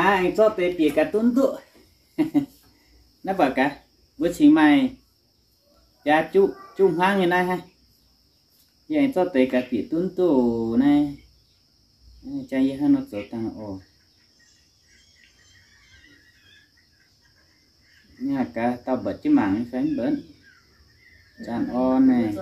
Aav, aengx zorqv deix bieqc gaax dunv duqv. Naaiv baac gaax, mbuo cingx maaih jaax juqv, juqv hmuangv nyei naaiv hnangv. Yie aengx zorqv deix gaax bieqc dunv duqv naaiv. Jaa, yie hnangv nor zoux dangh oc. Naaiv gaax dauh mbuatc jienv mangc nyei fai mv mbuatc? Zanc orn naaic.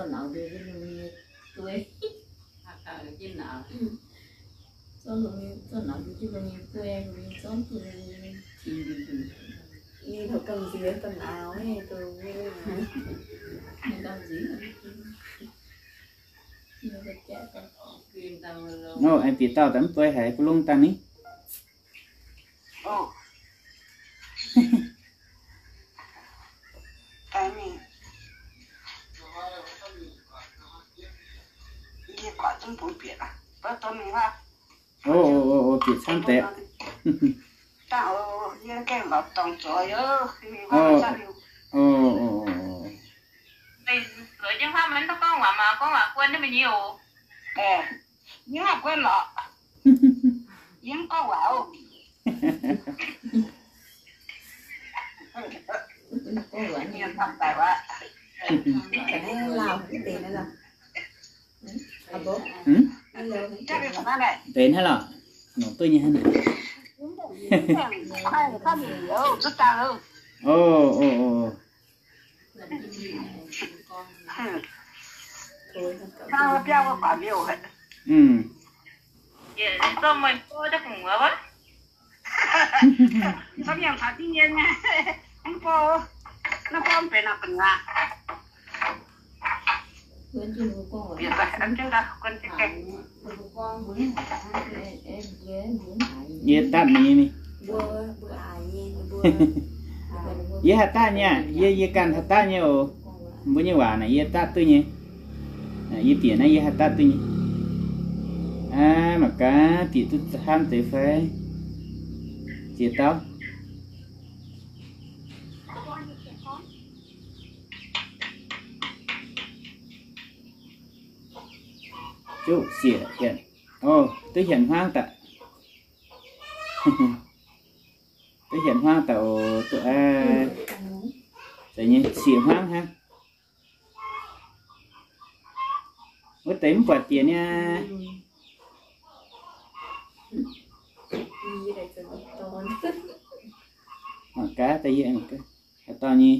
Nor, aengx bieqc dauh daaih mv bueix haiz ba'lung dangh ni. O, o, o, bieqc camv deix. O, o, o, o. Deix hnangv lorqc, nongc duqv nyei hnangv. O, o, o. Mm. Yie dapv mingh nyei. Yie haih dapv nyei aqv. Yie, yie ganh haih dapv nyei oc. Mbuo nyei waac naaic yie dapv duqv nyei. Yie bieqc naaiv yie haih dapv duqv nyei. Aa, mangc gaax bieqc duqv camv deix fai. Ziex dauh. Juqv siec hienx. O, duqv hienx hmuangv daaih. Duqv hienx hmuangv daaih oc. Duqv, aa, zeiz nyei, siec hmuangv hnangv. Wuov deix mv buatc diex niaa. Mangc gaax daaih yie, haaix dauh nyei,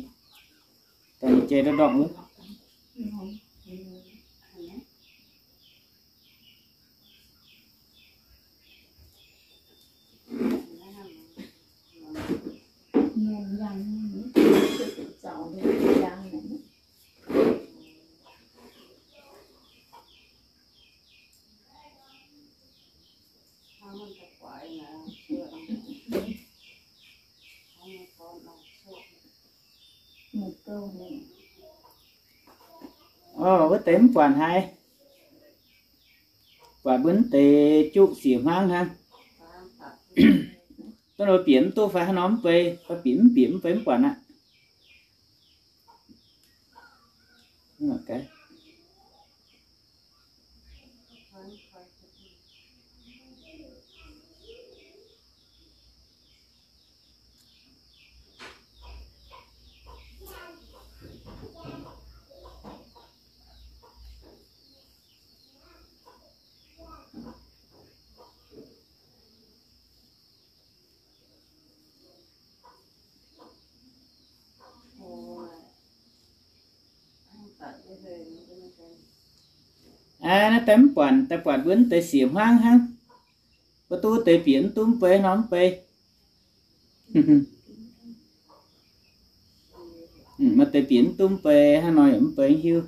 dauh nyei jai ndortv ndortv wuov. O, wuov deix mv buatc haiz. Buatc mbuo deix juqv siec hmuangv hnangv. Duqv nor bieqc mv duqv fai hnangv nor mv bei, fai bieqc mv bieqc mv bei mv buatc aqv. Aa, naaiv daaih mv buatc, daaih buatc mbuo deix siec hmuangv hnangv. Mbuo duqv deix bieqc mv duqv mv bei nor mv bei. Maaih deix bieqc mv duqv mv bei, hnangv nor yaac mv bei hiuv.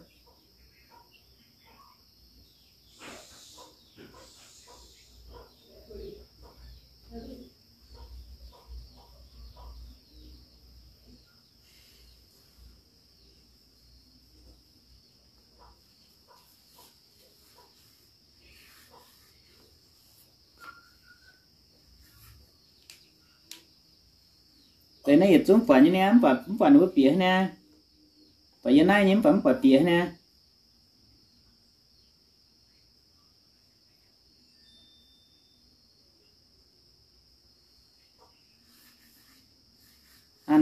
Deix naaiv yietc zungv buatc nyei niaa, mv buatc, mv buatc ninh mbuo bieqc niaa. Buatc yie naaiv nyei mv baac mv buatc bieqc niaa.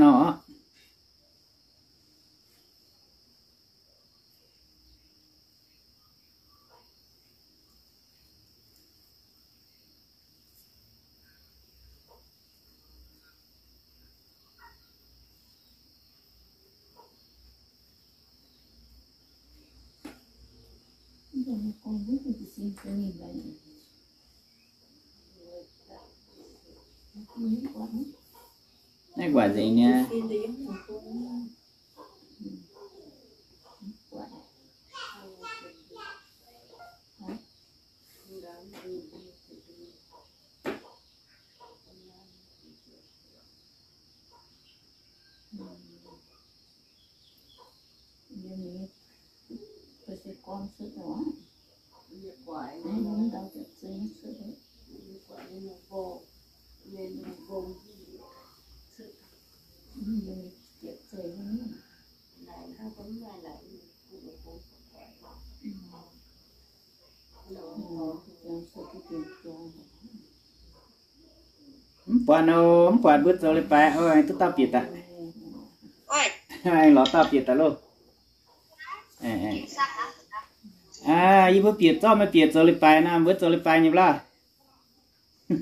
nor. Naaiv guatc nzengc nyei. Mv buatc nor, mv buatc mbuo zoux leiz-baaix, duqv dauh bieqc daaih. Aengx lorz dauh bieqc daaih loh. Yie mbuo bieqc zorqv meih bieqc zoux leiz-baaix nor, mbuo zoux leiz-baaix nyei mv lauh.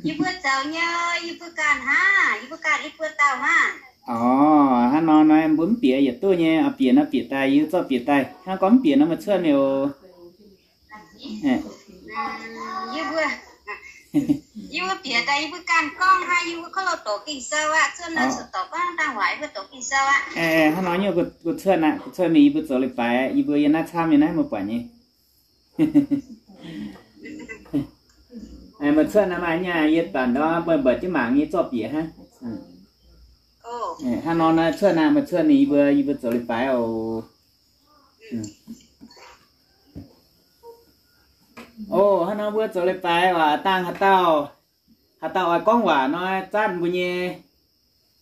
Yie mbuo zoux nyei, yie mbuo ganh hnangv, yie mbuo ganh yie mbuo dauh hnangv. Orqc, hnangv nor nor mbuo mv bieqc yietc duqv nyei, bieqc nor bieqc daaih, yie zorqv bieqc daaih, hnangv gorngv mv bieqc nor meih cuotv mingh oc. Yie mbuo, yie mbuo bieqc daaih yie mbuo ganh gorngv hnangv, yie mbuo kov lo doqc Ging-Sou aqv, cuotv nor cuotv doqc gorngv dangh waac yie mbuo doqc Ging-Sou aqv. Hnangv nor nyungc kuv cuotv aqv, kuv cuotv mingh yie mbuo zoux leiz-baaix, yie mbuo yiem naaiv camv nyei naaiv mbuo buatc nyei. Meih cuotv naaiv maaih nyei, yie baac ndorm mbuo mbuoqc jienv mangc nyei zorqv bieqc hnangv. Hnangv nor naaiv cuotv naaiv, meih cuotv ninh yie mbuo, yie mbuo zoux leiz-baaix oc. Oc, hnangv nor mbuo zoux leiz-baaix waac dangh haaix dauh, haaix dauh oix gorngv waac nor, zanv mbuo nyei,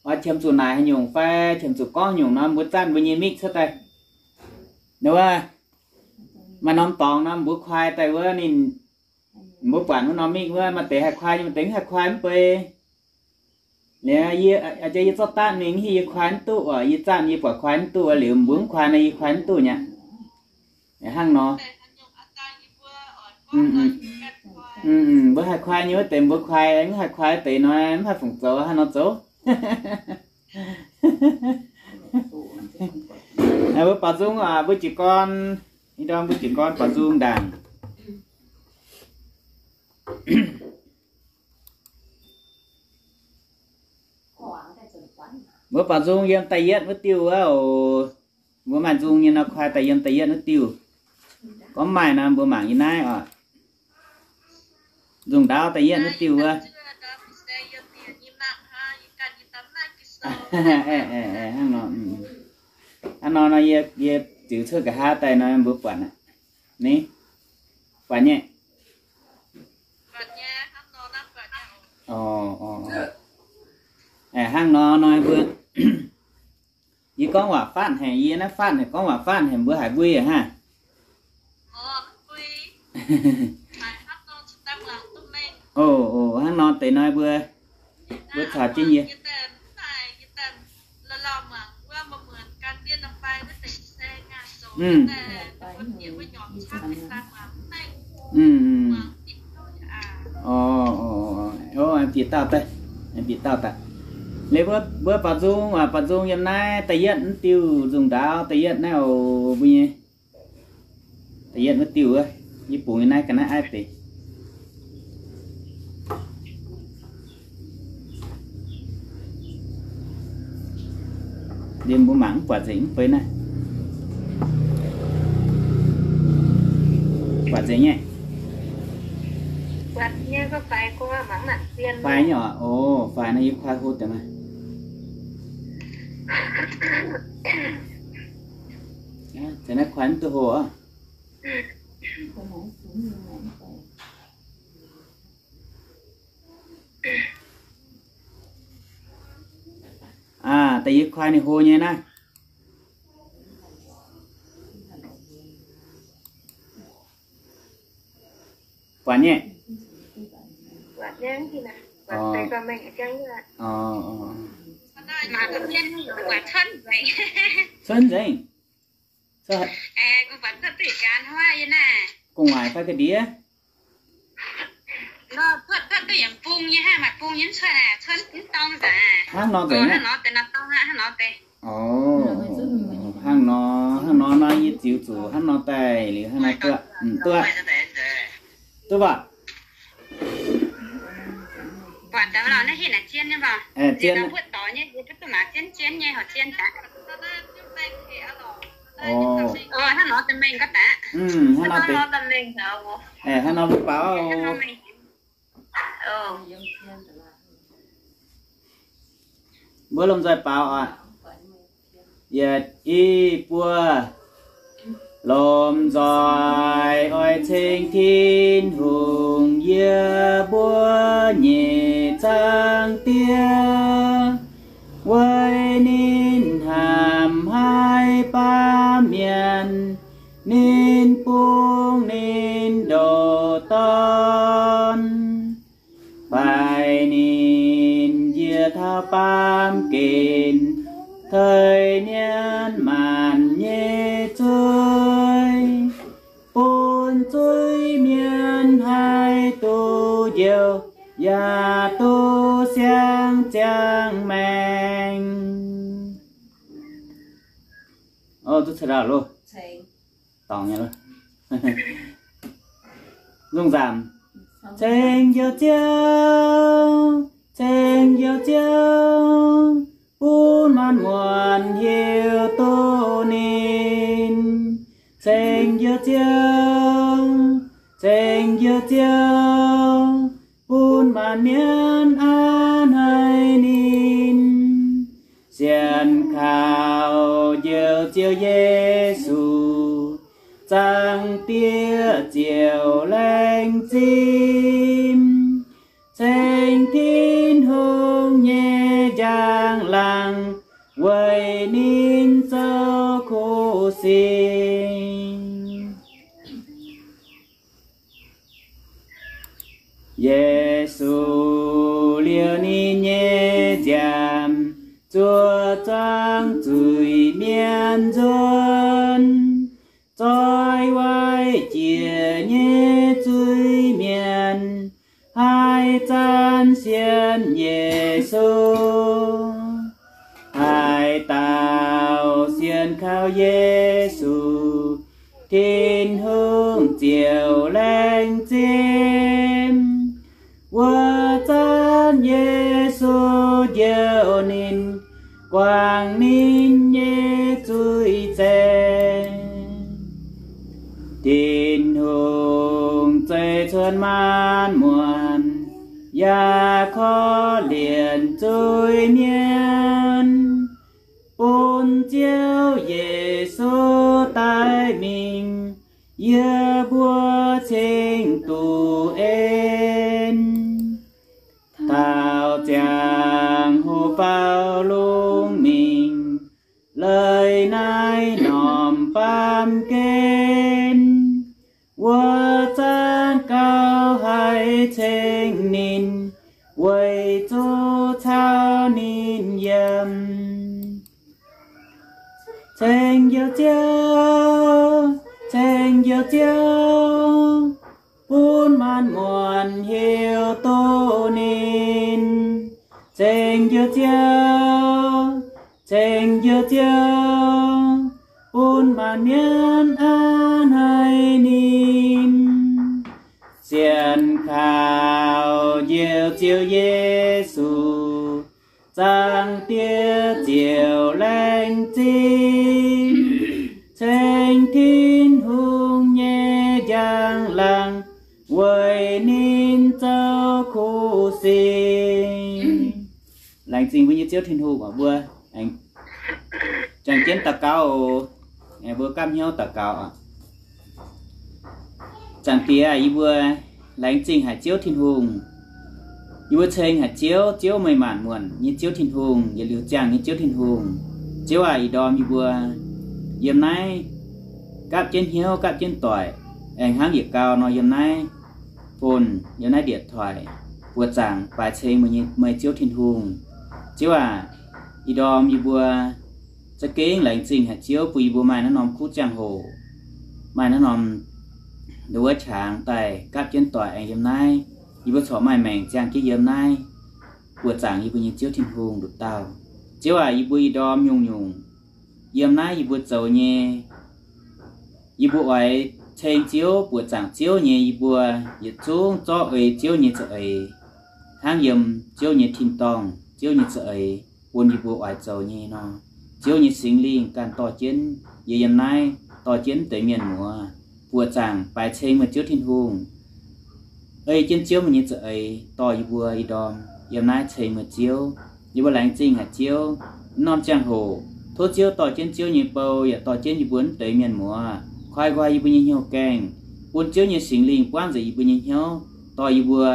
oix qiemx zuqc naaic haaix nyungc fai qiemx zuqc gorngv nyungc nor, mbuo zanv mbuo nyei mic cuotv daaih. Nduov, maaih norm dorngx nor mbuo kuaai daaih wuov ninh, mbuo buatc wuov norm mic wuov, maaih deix haih kuaai nyei, maaih deix mv haih kuaai mv bei. Liuz yie, yie zorqv daaih mingh hieh yie kuaai mv duqv oc, yie zanv yie buatc kuaai mv duqv, liuz mbuo mv kuaai nor yie kuaai mv duqv nyei. Hnangv nor. Mbuo haih kuaai nyei wuov deix mbuo kuaai, mv haih kuaai deix nor mv haih fungc zoux, hnangv nor zoux. Mbuo baaux nzung, mbuo jiez gorn, ih ndorm mbuo jiez gorn baaux nzung ndaangc. Mbuo baaux nzung yiem da'yietv wuov diuh wuov oc. Mbuo maaih nzung nyei nor kuaai daaih yiem da'yietv wuov diuh. Gorngv maaih nor mbuo mangc yie naaiv oc. Nzung ndaauv da'yietv wuov diuh wuov. Hnangv nor, hnangv nor nor yie, yie ziux cuotv nqa'haav daaih nor mbuo buatc aqv. Ni, buatc nyei. Hnangv nor nor mbuo, yie gorngv waac faatv haic, yie naaiv faatv haic, gorngv waac faatv haic, mbuo haiz mbui aqv hnangv. Oc, oc, hnangv nor deix nor mbuo, mbuo caux jienv yie. Oc, bieqc dauh daaih, bieqc dauh daaih. Liuz mbuo baaux nzung, baaux nzung yiem naaiv da'yietv wuov diuh, nzung ndaauv da'yietv naaiv oc, mbuo nyei. Da'yietv wuov diuh wuov, yie bungx nyei naaiv ga'naaiv aiv deix. Liemh mbuo mangc mv buatc nzengc mv bei naaiv. Buatc nzengc nyei. Faix nyei oc. Oc, faix nor yie kuaai hlo deix maah. Naaiv kuaai mv duqv hlo oc. Aa, da'yietv kuaai ninh hlo nyei naaiv. Buatc nyei. Oc, oc. Cuotv nzengc. Gu'nguaaic fai ga'ndiev? Hnangv nor nzengc aqv. Hnangv nor, hnangv nor naaiv yie ziux zuqc hnangv nor daaih liuz hnangv nor duqv, duqv, duqv baac. Zien, hnangv nor deix. Hnangv nor mbuo baaux. Mbuo lomh nzoih baaux oc. Yietc, i, buo. Lomh nzoih oix ceng Tin-Hungh, yie mbuo nyei Zaangc Diex, weic ninh hnamv haih baamh mienh, ninh bungx ninh ndoh Dorn, baih ninh njiec taux baamh gen, tei mienh maanc nyei zuiz, bun zuiz-mienh haih duqv njoux, yaac duqv siang ziangh maengc. Duqv ceix daaih loh. Dorngc nyei loh. Nzungh nzamc. Ceng Njoux Ziouv, ceng Njoux Ziouv, bun maanc muonc hiuv duqv ninh. Ceng Njoux Ziouv, ceng Njoux Ziouv, bun maanc mienh a'hneiv ninh. Sienx kaux Njoux Ziouv Yesu, Zaangc Diex ziouc laengz zingh, ceng Tin-Hungh nyei njang-laangc weic ninh zoux kuv sic. Yesu liouh ninh nyei nziaamv zuov zuangx zuiz-mienh nzuonx. Zoih waaic jiex nyei zuiz-mienh haih zanc sienx Yesu. Haaix dauh sienx kaux Yesu, Tin-Hungh ziouc laengz zingh. Wuov zanc Yesu njoux ninh, guangc ninh nyei zuiz-zaengc. Tin-Hungh zeiz cuotv maanc muonc, yaac korv-lienh zuiz-mienh, bun Ziouv Yesu daaih mingh, yie mbuo cingx duqv en. Taux ziangh hoc faaux lungh mingh, leiz naaiv norm baamh gen, wuov zanc gauh haih ceng ninh, weic zuqc caux ninh yiem. Ceng Njoux Ziouv, ceng Njoux Ziouv, bun maanc muonc hiuv duqv ninh. Ceng Njoux Ziouv, ceng Njoux Ziouv, bun maanc mienh a'hneiv ninh. Sienx kaux Njoux Ziouv Yesu, Zaangc Diex ziouc laengz zingh, ceng Tin-Hungh nyei njang-laangc weic ninh zoux kuv sic. Laengz zingh mbuo nyei Ziouv Tin-Hungh oc. Mbuo aengx juangc jienv daux gaux oc. Mbuo gapv hnyouv daux gaux oc. Zaangc Diex, yie mbuo laengz zingh haic Ziouv Tin-Hungh. Yie mbuo ceng haic Ziouv, Ziouv meih maanc muonc nyei Ziouv Tin-Hungh, yietc liuz ziangh nyei Ziouv Tin-Hungh. Ziouv aac, ih ndorm yie mbuo yiem naaiv gapv jienv hnyouv, gapv jienv doic, aengx hnangv yietc gau nor yiem naaiv phone, yiem naaiv điện thoại buoz-zaangc baaix ceng meih nyei, meih Ziouv Tin-Hungh. Ziouv aac, Ih ndorm yie mbuo za'gengh laengz zingh haic Ziouv bun yie mbuo maaih naaiv norm kuv ziangh hoc, maaih naaiv norm nduov qangx daaih gapv jienv doic aengx yiem naaiv. Yie mbuo corc maaih maengc ziangh jienv yiem naaiv buoqc zaangc yie mbuo nyei Ziouv Tin-Hungh nduqc dauh. Ziouv aac, yie mbuo ih ndorm nyungc-nyungc yiem naaiv yie mbuo zoux nyei, yie mbuo oix ceng Ziouv, buoqc zaangc Ziouv nyei, yie mbuo yietc zungv zorqv ei Ziouv nyei za'eix, hnangv yiem Ziouv nyei tin-dorngh, Ziouv nyei za'eix, bun yie mbuo oix zoux nyei nor. Ziouv nyei Singx Lingh ganh dorh jienv yie yiem naaiv, dorh jienv deix mienh muoz, buoqc zaangc baaix ceng meih Ziouv Tin-Hungh. Ei jienv Ziouv meih nyei za'eix dorh yie mbuo ih ndorm yiem naaiv ceng meih Ziouv. Yie mbuo laengz zingh haic Ziouv. Norm ziangh hoc tov Ziouv dorh jienv Ziouv nyei bou yaac dorh jienv yie mbuo naaiv deix mienh muoz, koi nqoi yie mbuo nyei hnyouv gaengh, bun Ziouv nyei Singx Lingh buangv nzengc yie mbuo nyei hnyouv, dorh yie mbuo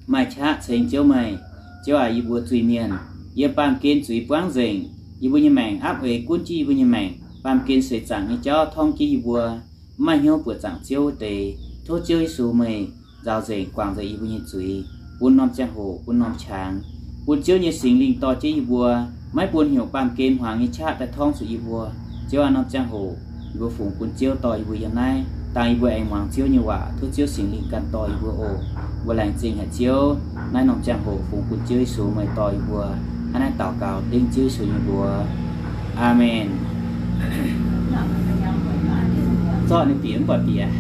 maaih qaqv ceng Ziouv meih. Ziouv aac, yie mbuo zuiz-mienh, yiem baamh gen zuiz buangv nzengc, yie mbuo nyei maengc aapv eix gunv jienv yie mbuo nyei maengc, baamh gen seix zaangc nyei jauv torngv jienv yie mbuo, mv maaih hnyouv buoqc zaangc Ziouv wuov deix. Tov Ziouv Yesu meih nzaaux nzengc guangc nzengc yie mbuo nyei zuiz, bun norm ziangh hoc, bun norm qangx, bun Ziouv nyei Singx Lingh dorh jienv yie mbuo, maiv bun heuc baamh gen hmuangx nyei qaqv daaih torngv zuqc yih mbuo. Ziouv aac, norm ziangh hoc yie mbuo fungx bun Ziouv dorh yie mbuo yiem naaiv, dangh yie mbuo aengx muangx Ziouv nyei waac, tov Ziouv Singx Lingh ganh dorh yie mbuo oc. Mbuo laengz zingh haic Ziouv, naaiv norm ziangh hoc fungx bun Ziouv Yesu meih dorh yie mbuo. Hnangv naaiv daux gaux dengv Ziouv Yesu nyei mbuox. Aamen. Zorqv ninh bieqc mv buatc bieqc.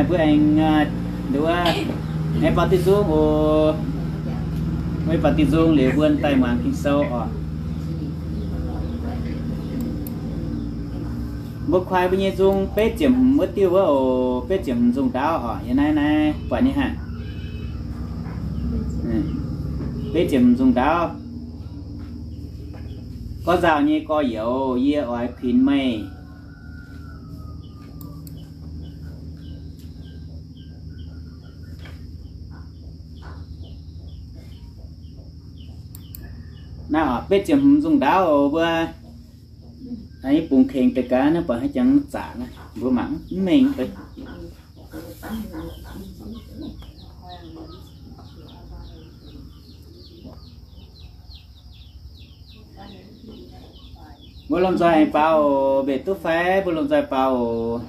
Mbuo aengx nduov, aengx bapti nzung oc. Mbuo bapti nzung liuz mbuo daaih muangx Ging-Sou oc. Mbuo kuaai mbuo nyei nzung betv ziepc hmz wuov diuh wuov oc, betv ziepc hmz nzung ndaauv oc, yiem naaiv naaiv buatc nyei haic. Betv ziepc hmz nzung ndaauv. Gorngv nzauh nyei gorx-youz, yie oix kuinx meih. Naaiv oc, betv ziepc hmz nzung ndaauv oc mbuo. Ih bungx kengx deix gaax naaiv, buatc haaix jangx zaqc naaiv, mbuo mangc mv mengh deix. Mbuo lomh nzoih aengx baaux oc, mbenc duqv fai mbuo lomh nzoih baaux oc.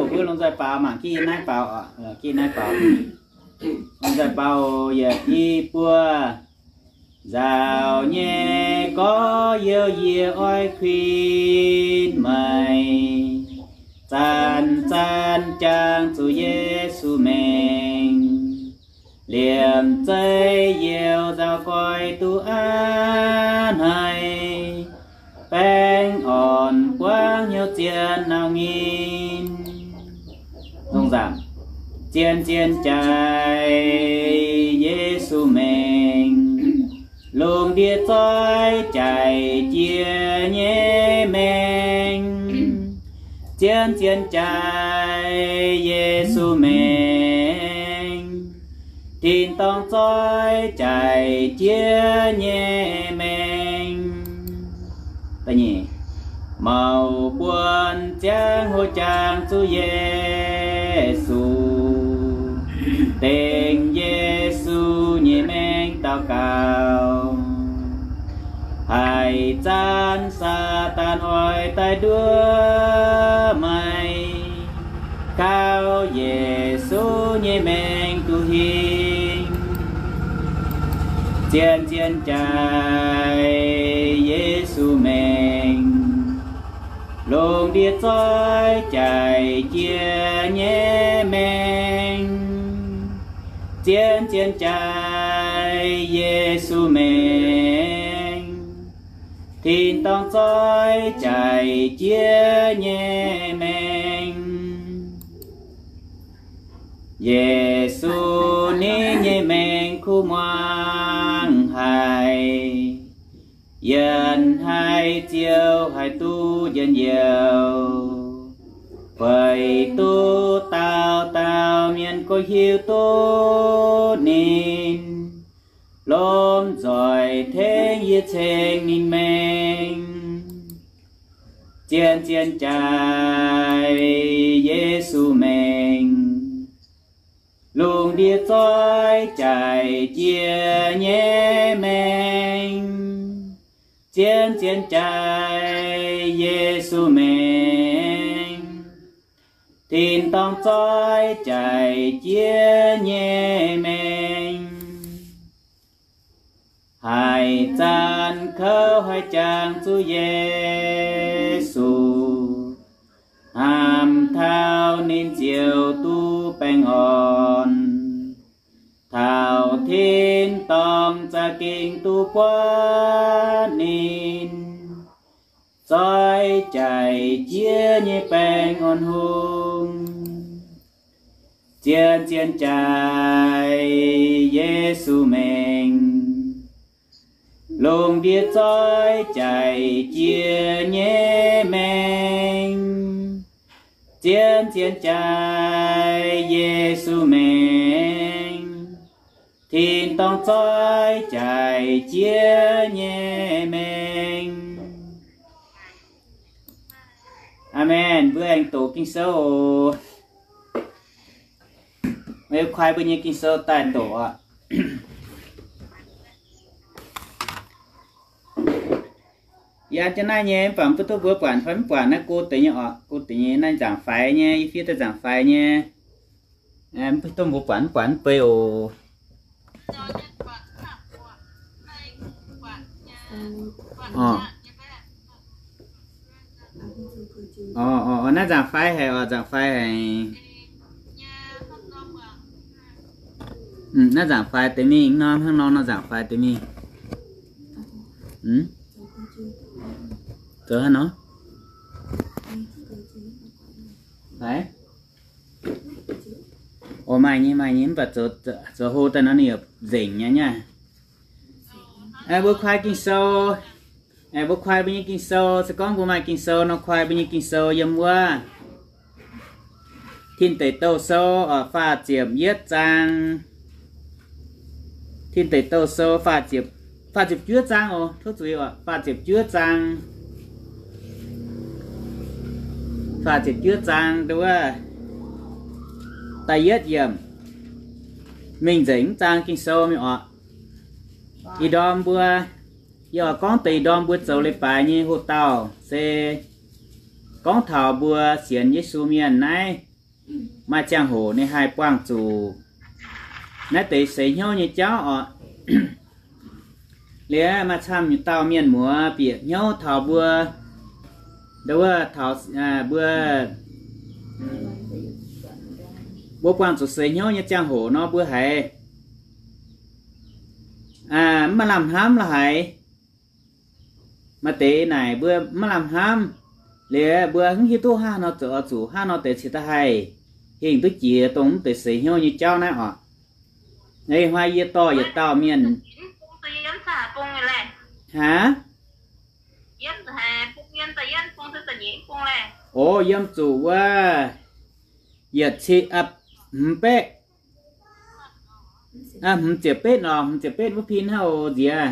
Mbuo lomh nzoih baaux, mangc jienv yie naaiv baaux oc, jienv yie naaiv baaux. Lomh nzoih baaux oc, yietc i buo. Nzauh nyei gorx-youz, yie oix kuinx meih, zanc-zanc jangx zuqc Yesu mengh. Liemh zeih youz nzauh goix duqv aav hnoi, baeng orn buangv hnyouv zien nauc nyim. Zien-zien jaaix Yesu mengh, lungh ndiev zoih jaic jiex nyei mengh. Zien-zien jaaix Yesu mengh, tin-dorngh zoih jaic jiex nyei mengh. Mouc buonc ziangh hoc jangx zuqc Yesu, dengx Yesu nyei mengh daux gaux. Haaix zanc Saadaan oix daaih nduov meih, kaux Yesu nyei mengh duqv hingh. Zien-zien jaaix Yesu mengh, lungh ndiev zoih jaic jiex nyei mengh. Zien-zien jaaix Yesu mengh, tin-dorngh zoih jaic jiex nyei mengh. Yesu ninh nyei mengh kuv muangx haic, yienh haic ziouc haih duqv njien-youh. Feix duqv dauh dauh mienh goiv hiuv duqv ninh, lomh nzoih tengx yie ceng ninh mengh. Zien-zien jaaix Yesu mengh, Lungh ndiev zoih jaic jiex nyei maengc, zien zien jaic Yesu maengc, tin-dorngh zoih jaic jiex nyei maengc. Haaix zanc kouv haih jangx zuqc Yesu, hnamv taux ninh ziouc duqv baengh orn. Taux tin-dorngh za'gengh duqv buatc ninh, zoih jaic jiex nyei baengh orn hungh, zien zien jaic Yesu maengc. Lungh ndiev zoih jaic jiex nyei maengc, zien zien jaic Yesu maengc, tin-dorngh zoih jaic jiex nyei maengc. Aamen. Mbuo aengx doqc Ging-Sou oc. Meih kuaai mbuo nyei Ging-Sou daaih doqc oc. Yie an jienv naaiv nyei, mv baac mv duqv mbuo buatc fai mv buatc naaiv go deix nyei oc. Go deix nyei naaiv nzaangc faix nyei, yie fiev daaih nzaangc faix nyei. Mv duqv mbuo buatc mv buatc mv bei oc. Naaiv nzaangc faix haic oc, nzaangc faix haic. Naaiv nzaangc faix deix mingh nor, hnangv nor nor nzaangc faix deix mingh. Zoux haaix nor? Haiz? Oc, maaih nyei, maaih nyei, mv baac zoux hlo daaih nor ninh yaac nzengc nyei nyei. Mbuo kuaai Ging-Sou, mbuo kuaai mbuo nyei Ging-Sou, se gorngv mbuo maaih Ging-Sou nor, kuaai mbuo nyei Ging-Sou yiem wuov Tin Deic Douh Sou, faah ziepc yietv zaang. Tin Deic Douh Sou, faah ziepc, faah ziepc juov zaang oc, tov zuiz oc, faah ziepc juov zaang. Faah ziepc juov zaang, wuov, da'yietv yiemc mingh nzengc mv zaang Ging-Sou mingh oc. Ih ndorm mbuo, yie oix gorngv deix ih ndorm mbuo zoux leiz-baaix nyei hoc-dauh se gorngv taux mbuo sienx Yesu mienh naaiv maaih ziangh hoc ninh haih buangh zuqc naaiv deix seix hnyouv nyei jauv oc. Liuz maaih camv nyei dauh mienh muoz bieqc hnyouv taux mbuo, ndo wuov taux mbuo, mbuo buangh zuqc seix hnyouv nyei ziangh hoc nor mbuo haiz mv maaih lamh hnamv la'haiz. Maaih deix naaic mbuo mv maaih lamh hnamv, liuz mbuo mv hiuv duqv hnangv haaix nor zoux oix zuqc hnangv haaix nor deix cingx daaih haih hingh duqv jiex dongh mv deix seix hnyouv nyei jauv naaiv oc. Hnangv yie dorh yietc dauh mienh, hnangv, o, yiem zuqc wuov yietc cin, hmz betv, hmz ziepc betv nor, hmz ziepc betv wuov pin hnangv oc nziex.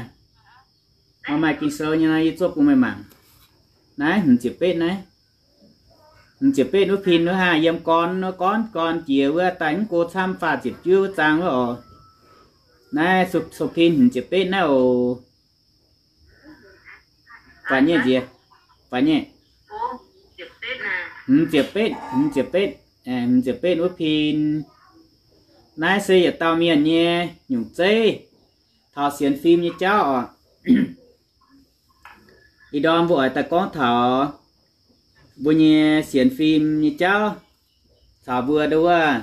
Maaih Ging-Sou nyei nor yie zuov bun meih mangc. Naaiv hmz ziepc betv naaiv. Hmz ziepc betv wuov pin wuov hnangv, yiem gorn wuov gorn gorn jiex wuov daaih mv go camv faah ziepc juov wuov zaang wuov oc. Naaiv sou pin hmz ziepc betv naaiv oc. Faah nyei nziex, faah nyei. Hmz ziepc betv, hmz ziepc betv, hmz ziepc betv wuov pin. Naaiv se yietc dauh mienh nyei nyungc zeiv taux sienx fim nyei jauv oc. Ih ndorm mbuo oix daaih gorngv taux mbuo nyei sienx fim nyei jauv, caux mbuo ndo wuov,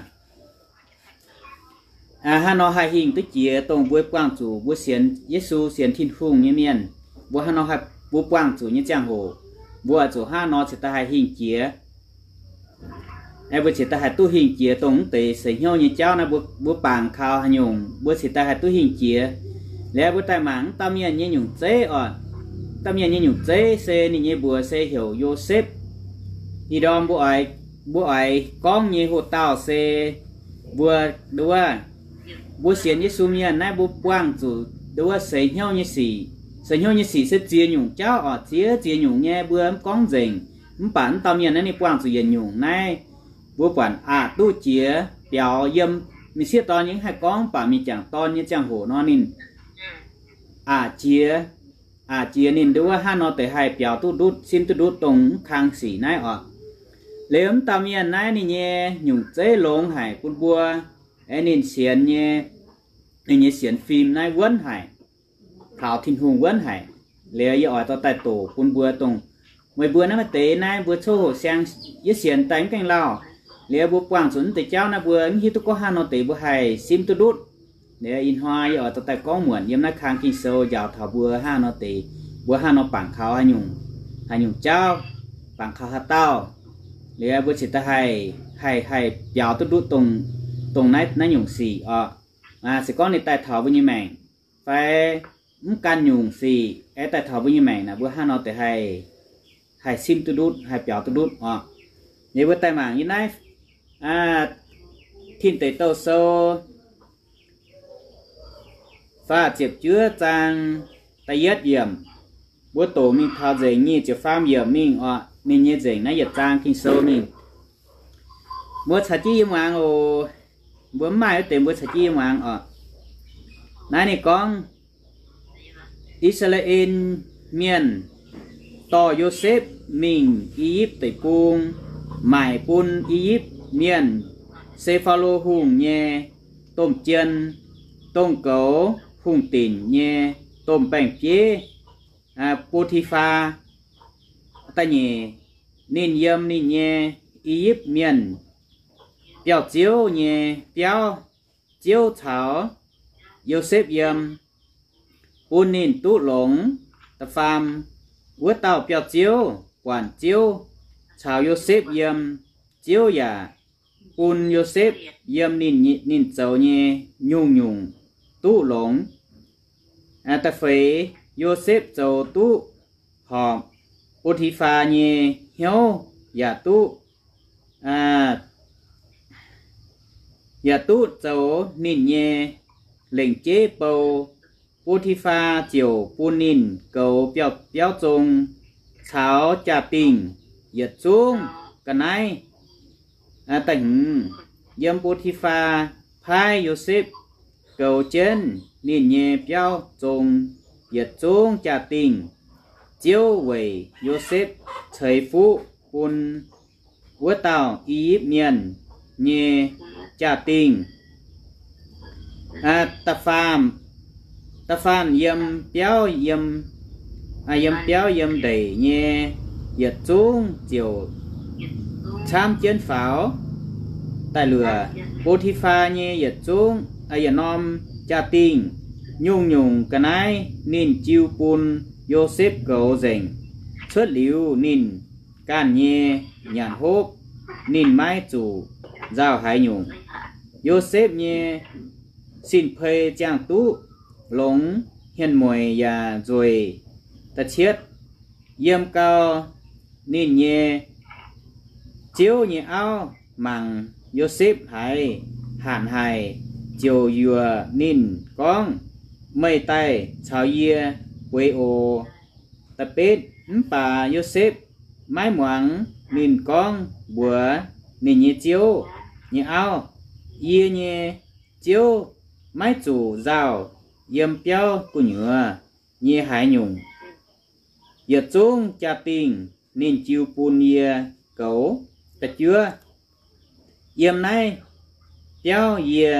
hnangv nor haih hingh duqv jiex dongh mbuo buangh zuqc mbuo sienx Yesu, sienx Tin-Hungh nyei mienh, mbuo hnangv nor haih, mbuo buangh zuqc nyei ziangh hoc, mbuo oix zuqc hnangv nor cingx daaih haih hingh jiex. Mbuo cingx daaih haih duqv hingh jiex dongh mv deix seix hnyouv nyei jauv naaiv, mbuo bangc kaux haaix nyungc mbuo cingx daaih haih duqv hingh jiex. Liuz mbuo daaih mangc mv dauh mienh nyei nyungc zeiv oc. Dauh mienh nyei nyungc zeiv se ninh nyei mbuox se heuc Yosepv. Ih ndorm mbuo oix, mbuo oix gorngv nyei hoc-dauh se mbuo, ndo wuov, mbuo sienx Yesu mienh naaiv mbuo buangh zuqc ndo wuov seix hnyouv nyei sic. Seix hnyouv nyei sic se ziex nyungc jauv oc, ziex ziex nyungc nyei mbuo mv gorngv nzengc. Mv baac mv dauh mienh naaiv ninh buangh zuqc yietc nyungc naaiv, mbuo buatc aqc duqv jiex biaux yiem Mienh sieqv dorn nyei haih gorngv, mv baac mienh jangc dorn nyei ziangh hoc nor ninh aqc jiex, aqc jiex ninh nduov hnangv nor deix haih biaux duqv ndutv, simv duqv ndutv dongh mv kang sic naaiv oc. Liuz mv dauh mienh naaiv ninh nyei nyungc zeiv longx haic bun mbuo, aeqv, ninh sienx nyei, ninh nyei sienx fim naaiv wuonv haic, kaux Tin-Hungh wuonv haic. Liuz yie oix dorh daaih doqc bun mbuo dongh meih mbuo naaiv maaih deix naaiv mbuo coqv hoqc siang, yie sienx daaih mv gaengh lauh. Liuz mbuo buangh zuqc naaiv deix jauv naaiv mbuo mv hiuv duqv gorngv hnangv nor deix mbuo haih simv duqv ndutv. Liuz ih hnoi yie oix dorh daaih gorngv muonc yiem naaiv kang Ging-Sou njaaux taux mbuo hnangv nor deix, mbuo hnangv nor bangc kaux haaix nyungc, haaix nyungc jauv, bangc kaux haaix dauh. Liuz mbuo cingx daaih haih, haih, haih biaux duqv ndutv dongh, dongh naaiv, naaiv nyungc sic oc. Se gorngv ninh daaih taux mbuo nyei maengc, fai mv gan nyungc sic aeqv, daaih taux mbuo nyei maengc naaic, mbuo hnangv nor deix haih, haih simv duqv ndutv, haih biaux duqv ndutv oc. Liuz mbuo daaih mangc yie naaiv Tin Deic Douh Sou faah ziepc juov zaang da'yietv yiemc. Mbuo doqc mingh taux nzengc nyic ziepc faam yiemc mingh oc. Ninh nyei nzengc naaiv yietc zaang Ging-Sou mingh. Mbuo caux jienv yie muangx oc. Mbuo mv maaih wuov deix mbuo caux jienv yie muangx oc. Naaiv ninh gorngv, I^saa^laa^en Mienh dorh Yosepv mingh I^yipv Deic-Bung, maaic bun I^yipv Mienh, se Faalo Hungh nyei domh jien, dongh goux hungh dinc nyei domh baeng-bieiv, Bo^ti^faa. Da'nyeic, ninh yiem ninh nyei I^yipv Mienh biauv-ziouv nyei biauv. Ziouv caux Yosepv yiem, bun ninh duqv longx. Da'faam, wuov dauh biauv-ziouv buatc Ziouv caux Yosepv yiem, Ziouv yaac bun Yosepv yiem ninh, ninh zoux nyei nyungc-nyungc duqv longx. Da'feix, Yosepv zoux duqv horpc Bo^ti^faa nyei hnyouv yaac duqv, yaac duqv zoux ninh nyei lengc jeiv bou. Bo^ti^faa ziouc bun ninh goux biauv-zong caux jaa-dingh yietc zungv ga'naaiv. Da'hmz, yiem Bo^ti^faa paaiv Yosepv goux jienv ninh nyei biauv zong yietc zungv jaa-dingh. Ziouv weic Yosepv ceix fuqv bun wuov dauh I^yipv Mienh nyei jaa-dingh. Da'faam, da'faam yiem biauv, yiem, yiem biauv yiem ndeic nyei yietc zungv ziouc camv jienv faaux. Da'luoqc, Bo^ti^faa nyei yietc zungv, yietc norm jaa-dingh, nyungc-nyungc ga'naaiv ninh jiu bun Yosepv goux nzengc. Cuotv liuz ninh ganh nyei nyanc hopv, ninh maiv zuqc nzauh haaix nyungc. Yosepv nyei sin-pei ziangh duqv longx, hmien-mueic yaac nzueic. Da'cietv, yiem gau, ninh nyei ziouv nyei auv mangc Yosepv haiz hanc haic, ziouc yuoqc ninh gorngv, Meih daaih caux yie bueix oc. Da'betv, mv baac Yosepv maiv muangx. Ninh gorngv mbuox ninh nyei ziouv nyei auv, Yie nyei ziouv maiv zuqc nzauh yiem biauv gu'nyuoz nyei haaix nyungc. Yietc zungv jaa-dingh ninh jiu bun yie goux. Da'juov, yiem naaiv biauv yie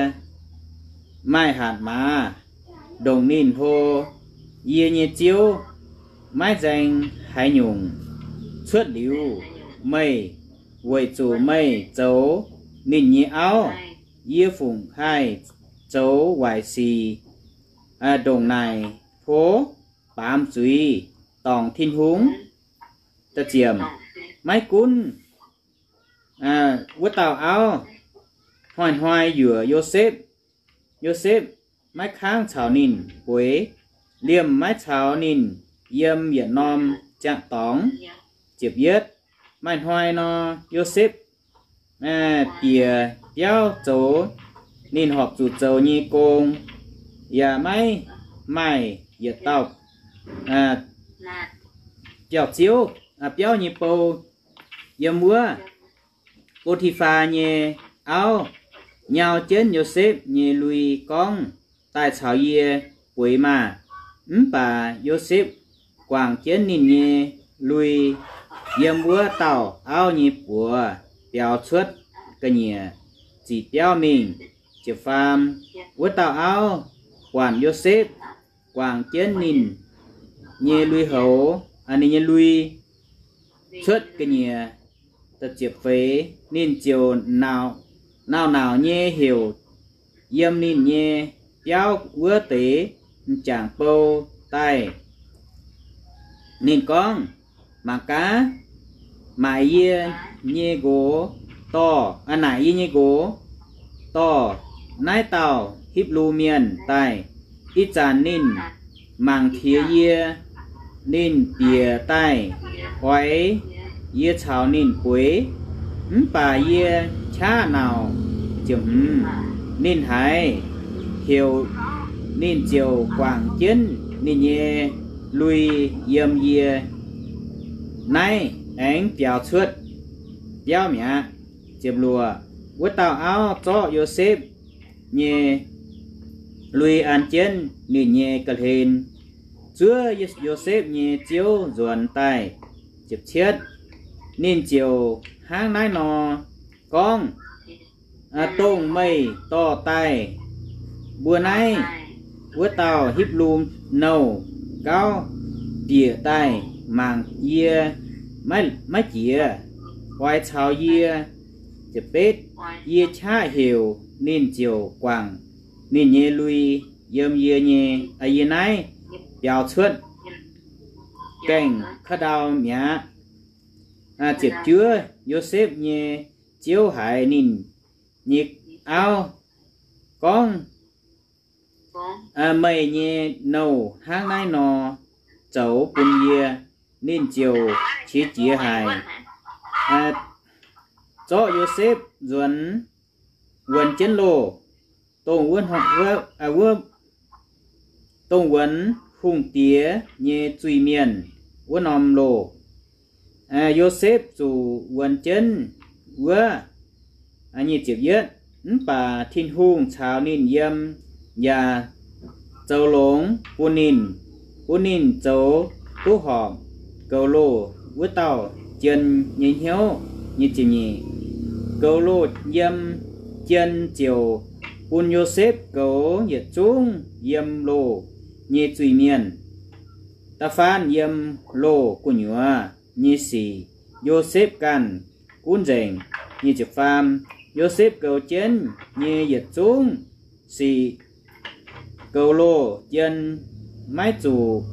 maaih hatc maaz ndongc ninh hlo. Yie nyei ziouv maiv nzaeng haaix nyungc. Cuotv liuz meih, weic zuqc meih zoux ninh nyei auv, yie fungc haih zoux waaic sic ndongc naaic hlo? Baamz zuiz dorngc Tin-Hungh. Da'ziepc, maiv gunv wuov dauh auv hnoi-hnoi yuoqc Yosepv, Yosepv maiv kangv caux ninh bueix, liemh maiv caux ninh yiem yietc norm ziangh dorngx. Ziepc yietv, maaih hnoi nor, Yosepv bieqc biauv zoux ninh horpc zuqc zoux nyei gong, yaac maiv maaih yietc dauh biauv-ziouv, biauv nyei bou yiem wuov. Bo^ti^faa nyei auv nyau jienv Yosepv nyei lui gorngv, Daaih caux yie bueix maah! Mv baac Yosepv guangc jienv ninh nyei lui yiem wuov dauh auv nyei buoz biaux cuotv ga'nyiec ziqc biauv mingh. Ziepc faam, wuov dauh auv buatc Yosepv guangc jienv ninh nyei lui-houx, ninh nyei lui cuotv ga'nyiec, ziepc feix, ninh ziouc nauc nauc nyei heuc yiem ninh nyei biauv wuov deix m'jangc bou daaih. Ninh gorngv, Mangc gaax, maaic yie nyei nqox dorh, naaic yie nyei nqox dorh naaiv dauh Hipv^lu Mienh daaih. Ih zanc ninh mangc tiex yie, ninh bieqc daaih oix yie caux ninh bueix, mv baac yie qaqv nauc. Ziepc hmz, ninh haiz heuc, ninh ziouc guangc jienv ninh nyei lui yiem yie naaiv aengx biaux cuotv biauv mi'aqv. Ziepc luoqc, wuov dauh auv zorqv Yosepv nyei lui an jienv ninh nyei ga'hlen, zuov Yosepv nyei ziouv nzuonx daaih. Ziepc cietv, ninh ziouc hnangv naaiv nor gorngv, Dongh meih dorh daaih mbuo naaiv wuov dauh Hipv^lu nouh gauv bieqc daaih mangc yie maiv jiex, oix caux yie. Ziepc betv, yie qaqv heuc ninh ziouc guangc ninh nyei lui yiem yie nyei, yie naaiv biaux cuotv gaengh ka'ndau mi'aqv. Ziepc juov, Yosepv nyei ziouv haiz ninh nyei auv gorngv, Meih nyei nouh hnangv naaiv nor zoux bun yie. Ninh ziouc qiex jiez haic, zorqv Yosepv nzuonx wuonx jienv loh, dongh wuov, dongh wuonx hungh diex nyei zuiz-mienh wuov norm loh. Yosepv zuqc wuonx jienv wuov. Nyic ziepc yietv, mv baac Tin-Hungh caux ninh yiem, yaac zoux longx bun ninh, bun ninh zoux duqv horpc goux loh wuov dauh jien nyei hnyouv. Nyic ziepc nyeic, goux loh yiem jien ziouc bun Yosepv goux yietc zungv yiem loh nyei zuiz-mienh. Da'faanh yiem loh gu'nyuoz nyei sic Yosepv ganh gunv nzengc. Nyic ziepc faam, Yosepv goux jienv nyei yietc zungv sic, goux loh jien, maiv zuqc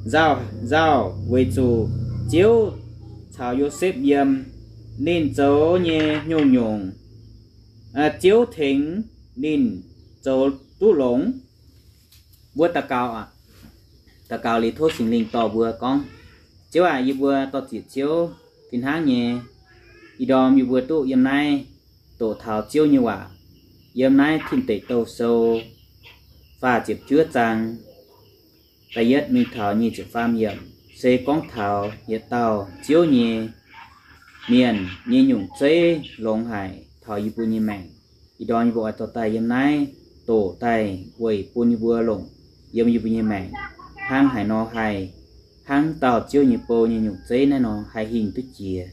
nzauh nzauh weic zuqc Ziouv caux Yosepv yiem. Ninh zoux nyei nyungc-nyungc, Ziouv tengx ninh zoux duqv longx. Mbuo daux gaux, daux gaux liuz tov Singx Lingh dorh mbuo gorngv, Ziouv aac, yie mbuo dorh ziec Ziouv fih hnangv nyei. Ih ndorm yie mbuo duqv yiem naaiv doqc taux Ziouv nyei waac yiem naaiv Tin Deic Douh Sou faah ziepc juov zaang, da'yietv mingh taux nyic ziepc faam yiemc, se gorngv taux yietc dauh Ziouv nyei mienh nyei nyungc zeiv longx haic taux yie mbuo nyei maengc. Ih ndorm yie mbuo oix dorh daaih yiem naaiv doqc daaih weic bun yie mbuo longc yiem yie mbuo nyei maengc, hnangv haaix nor haih, hnangv dauh Ziouv nyei bou nyei nyungc zeiv naaiv nor haih hingh duqv jiex.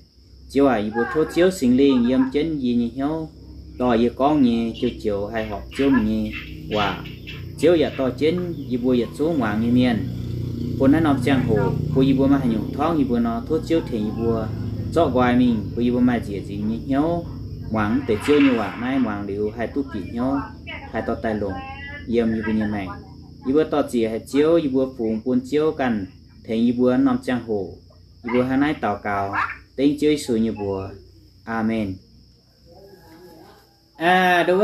Ziouv aac, yie mbuo tov Ziouv Singx Lingh yiem jienv yie nyei hnyouv, dorh yie gorngv nyei joux-joux haih horpc Ziouv nyei waac. Ziouv yaac dorh jienv yie mbuo yietc zungv muangx nyei mienh bun naaiv norm ziangh hoc bun yie mbuo maaih haaix nyungc torngv yie mbuo nor, tov Ziouv tengx yie mbuo zorqv nqoi mingh bun yie mbuo maaih nzieqc nzingx nyei hnyouv muangx deix Ziouv nyei waac naaiv, muangx liuz haih duqv bieqc hnyouv, haih dorh daaih longc yiem yie mbuo nyei maengc. Yie mbuo dorh ziec haic Ziouv, yie mbuo fungx bun Ziouv ganh tengx yie mbuo norm ziangh hoc. Yie mbuo hnangv naaiv daux gaux dengv Ziouv Yesu nyei mbuox. Aamen. Nduov,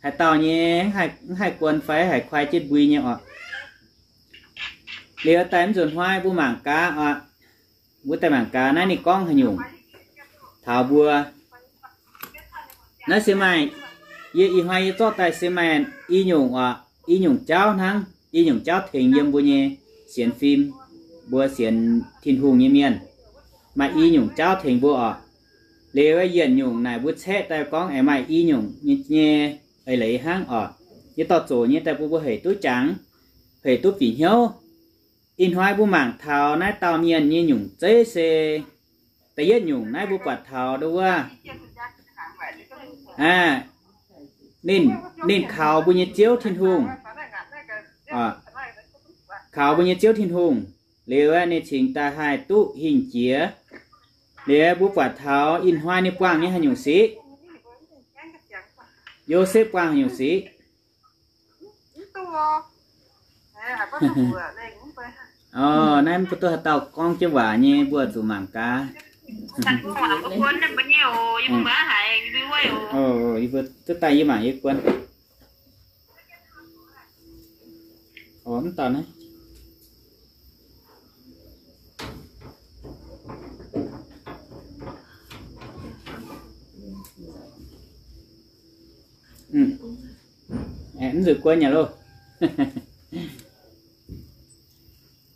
haaix dauh nyei mv haih guon fai haiz kuaai jienv mbui nyei oc. Liuz daaih mv nzunc hnoi mbuo mangc gaax oc. Mbuo daaih mangc gaax naaiv ninh gorngv haaix nyungc taux mbuo. Naaiv se maaih, yie ih hnoi yie zorqv daaih se maaih i nyungc oc, i nyungc jauv hnangv, i nyungc jauv tengx yiem mbuo nyei sienx fim, mbuo sienx Tin-Hungh nyei mienh. Maaih i nyungc jauv tengx mbuo oc. Liuz yietc nyungc naaic mbuo caeqv daaih gorngv aengx maaih i nyungc nyei, nyei eix leiz hnangv oc. Yie dorh zoqc nyei daaih bun mbuo hec duqv jangx, hec duqv bieqc hnyouv. Ih hnoi mbuo mangc taux naaiv dauh mienh nyei nyungc zeiv se da'yietv nyungc naaiv mbuo buatc taux nduov wuov, aa, ninh, ninh kaux mbuo nyei Ziouv Tin-Hungh, kaux mbuo nyei Ziouv Tin-Hungh, liuz ninh cingx daaih haih duqv hingh jiex. Liuz mbuo buatc taux ih hnoi ninh buangh nyei haaix nyungc sic? Yosepv buangh haaix nyungc sic? Orv, naaiv mbuo duqv haaix dauh gorngv jienv waac nyei, mbuo zuqc mangc gaax. Yie mbuo duqv daaih yie mangc yie guon. Orv, mv dauh naaiv. Mv nzuqc guon nyei loh.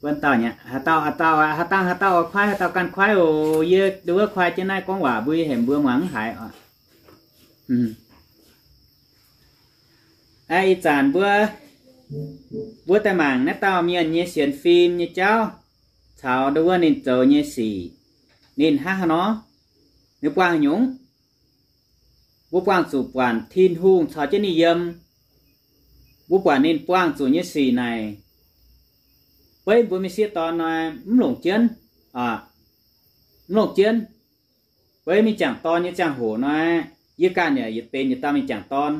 Guon dauh nyei, haaix dauh, haaix dauh, haaix dauh, haaix dauh oix kuaaiv, haaix dauh ganh kuaaiv oc. Yie nduov wuov kuaai jienv naaiv gorngv waac mbuo hemx mbuo muangx mv haiz oc. Aa, ih zanc mbuo, mbuo daaih mangc naaiv dauh mienh nyei sienx fim nyei jauv caux nduov wuov ninh zoux nyei sic. Ninh hnangv haaix nor? Ninh buangh haaix nyungc? Mbuo buangh zuqc buatc Tin-Hungh caux jienv ninh yiem. Mbuo buatc ninh buangh zuqc nyei sic naaic, beiv mbuo mienh sieqv dorn nor mv longc jienv, mv longc jienv. Beiv mingh jangc dorn nyei ziangh hoc nor, yie ganh yaac yietc benx yietc dauh mingh jangc dorn.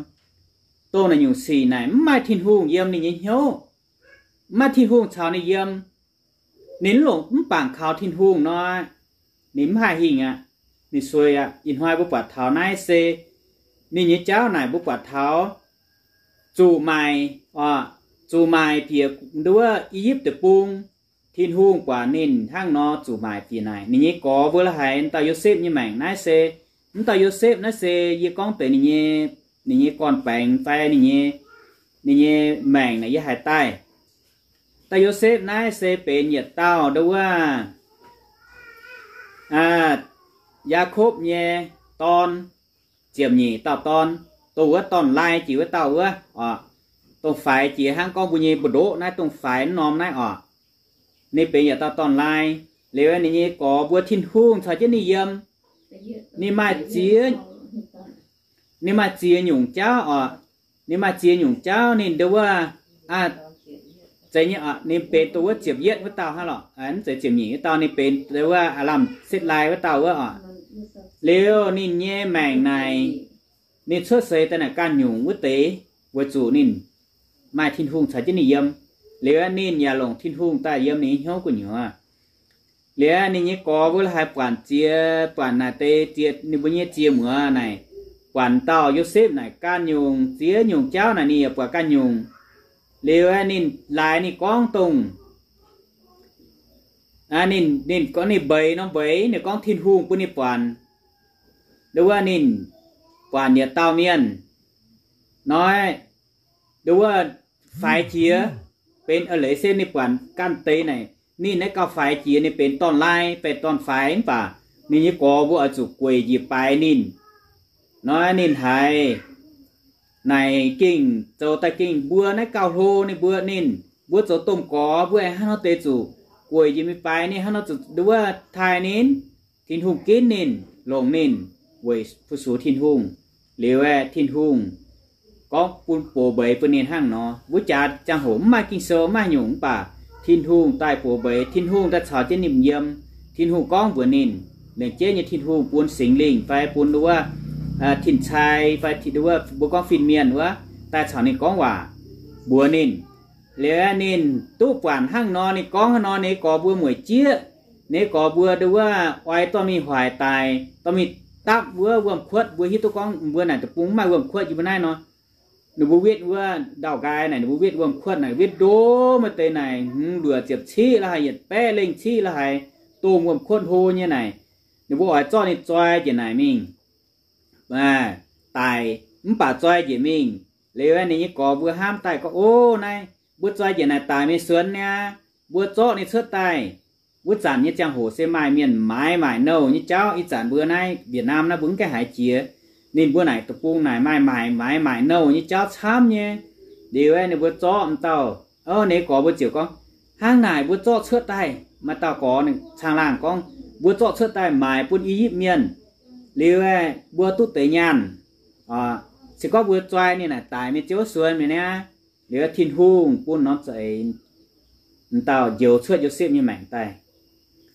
Dongh naaic nyungc sic naaic mv maaih Tin-Hungh yiem ninh nyei hnyouv, mv maaih Tin-Hungh caux ninh yiem. Ninh mv longc, mv bangc kaux Tin-Hungh nor, ninh mv haih hingh aqv. Ninh sueih aqv. Ih hnoi mbuo buatc taux naaiv se ninh nyei jauv naaic mbuo buatc taux zuqc maaic, zuqc maaic bieqc nduov I^yipv Deic-Bung. Tin-Hungh buatc ninh hnangv nor zuqc maaic bieqc naaic. Ninh nyei gorx mbuo la'haiz dauh Yosepv nyei maengc naaiv se, mv dauh Yosepv naaiv se yie gorngv deix ninh nyei, ninh nyei gorn-baengx fai ninh nyei, ninh nyei maengc naaic yie haiz daaih. Dauh Yosepv naaiv se benx yietc dauh nduov wuov, Yaakopv nyei dorn, ziepc nyeic dauh dorn, dongh wuov dorn-laai jiex wuov dauh wuov oc. Dongh faix jiex hnangv gorngv mbuo nyei mbu'ndoqv naaiv, dongh faix norm naaiv oc. Ninh benx yietc dauh dorn-laai. Liuz ninh nyei gorx mbuo Tin-Hungh caux jienv ninh yiem. Ninh maaih ziex, ninh maaih ziex nyungc jauv oc. Ninh maaih ziex nyungc jauv ninh nduov wuov, zeiz nyei oc, ninh benx dongh wuov ziepc yietv wuov dauh hnangv lorqc, mv zeiz ziepc nyeic wuov dauh, ninh benx dongh wuov aav lamh setv lai wuov dauh wuov oc. Liuz ninh nyei maengc naaic, ninh cuotv seix daaih naaic ganh nyungc wuov deix, weic zuqc ninh maaih Tin-Hungh caux jienv ninh yiem. Liuz ninh yaac longc Tin-Hungh daaih yiem ninh nyei hnyouv gu'nyuoz. Liuz ninh nyei gorx mbuo la'haiz buatc ziex, buatc naaic deix ziex, ninh mbuo nyei ziex muoz naaic, buatc dauh Yosepv naaic ganh nyungc ziex nyungc jauv naaic ninh yaac buatc ganh nyungc. Liuz ninh laaix ninh gorngv dongh, ninh, ninh gorngv ninh mbeix nor mbeix, ninh gorngv Tin-Hungh bun ninh buatc. Nduov wuov ninh buatc yietc dauh mienh nor, nduov wuov faix jiex, benx eix leiz se ninh buatc ganh deix naaic, ninh naaiv gauh faix jiex, ninh benx dorn-laai, benx dorn-faix mv baac ninh nyei gorx mbuo oix zuqc gueic njiec baaix ninh. Nor ninh haiz naaic gengh zoux daaih gengh mbuo naaiv gauh hlo ninh mbuo, ninh mbuo zoux domh gorx mbuo aengx hnangv nor deix zuqc gueic njiec mingh baaix ninh, hnangv nor zuqc nduov wuov taaih ninh. Tin-Hungh ginv ninh, longc ninh weic fu-sux Tin-Hungh. Liuz aeqv, Tin-Hungh gorngv bun box mbeix bun ninh hnangv nor. Wuov jaax ziangh hoc mv maaih Ging-Sou, mv maaih nyungc, mv baac Tin-Hungh daaih box mbeix, Tin-Hungh daaih caux jienv ninh yiem. Tin-Hungh gorngv mbuox ninh, lengc jeiv nyei Tin-Hungh bun Singx Lingh fai bun nduov wuov tin-cai fai nduov wuov mbuo gorngv fin-mienh wuov daaih caux ninh gorngv waac, mbuox ninh. Liuz aeqv, ninh duqv buatc hnangv nor, ninh gorngv hnangv nor, ninh nyei gorx mbuo mueic jieqv. Ninh nyei gorx mbuo nduov wuov oix dorh mingh hoic daic, dorh mingh dapv wuov wuom-kuotv. Mbuo hiuv duqv gorngv mbuo naaic deic-bung mv maaih wuom-kuotv, yie mbuo naaiv nor, ninh mbuo wetv wuov ndau-nqaai naaic, ninh mbuo wetv wuom-kuotv naaic, wetv ndo maiv deix naaic, hmz, luoqc ziepc ciqv la'haic, yietc baeqv lengh ciqv la'haic, dongh wuom-kuotv hlo nyei naaic. Ninh mbuo oix zorqv ninh zoi njiec naaic mingh daic, mv baac zoi njiec mingh. Liuz ninh nyei gorx mbuo hnamv daaih gorngv, Ov, naaiv mbuo zoi njiec naaic daic mingh suonx niaa, mbuo zorqv ninh cuotv daaih, Wuov zanc nyei ziangh hoc se maaih mienh maaiz maaic nouh nyei jauv. Ih zanc mbuo naaiv Việt Nam naaiv mbuo mv gaengh haiz jiex. Ninh mbuo naaic deic-bung naaic maaih maaic, maaiz maaic nouh nyei jauv camv nyei. Liuz aeqv, ninh mbuo zorqv m'dauh, o, ninh gorx mbuo ziouc gorngv, hnangv naaic mbuo zorqv cuotv daaih. Maaih dauh gorx ninh caangh laangh gorngv, mbuo zorqv cuotv daaih maaic bun I^yipv Mienh. Liuz aeqv, mbuo duqv deix nyaanh. Se gorngv mbuo zoi ninh naaic daic mingh, ziouc suonx mingh niaa. Liuz aeqv, Tin-Hungh bun norm za'eix m'dauh njoux cuotv Yosepv nyei maengc daaih.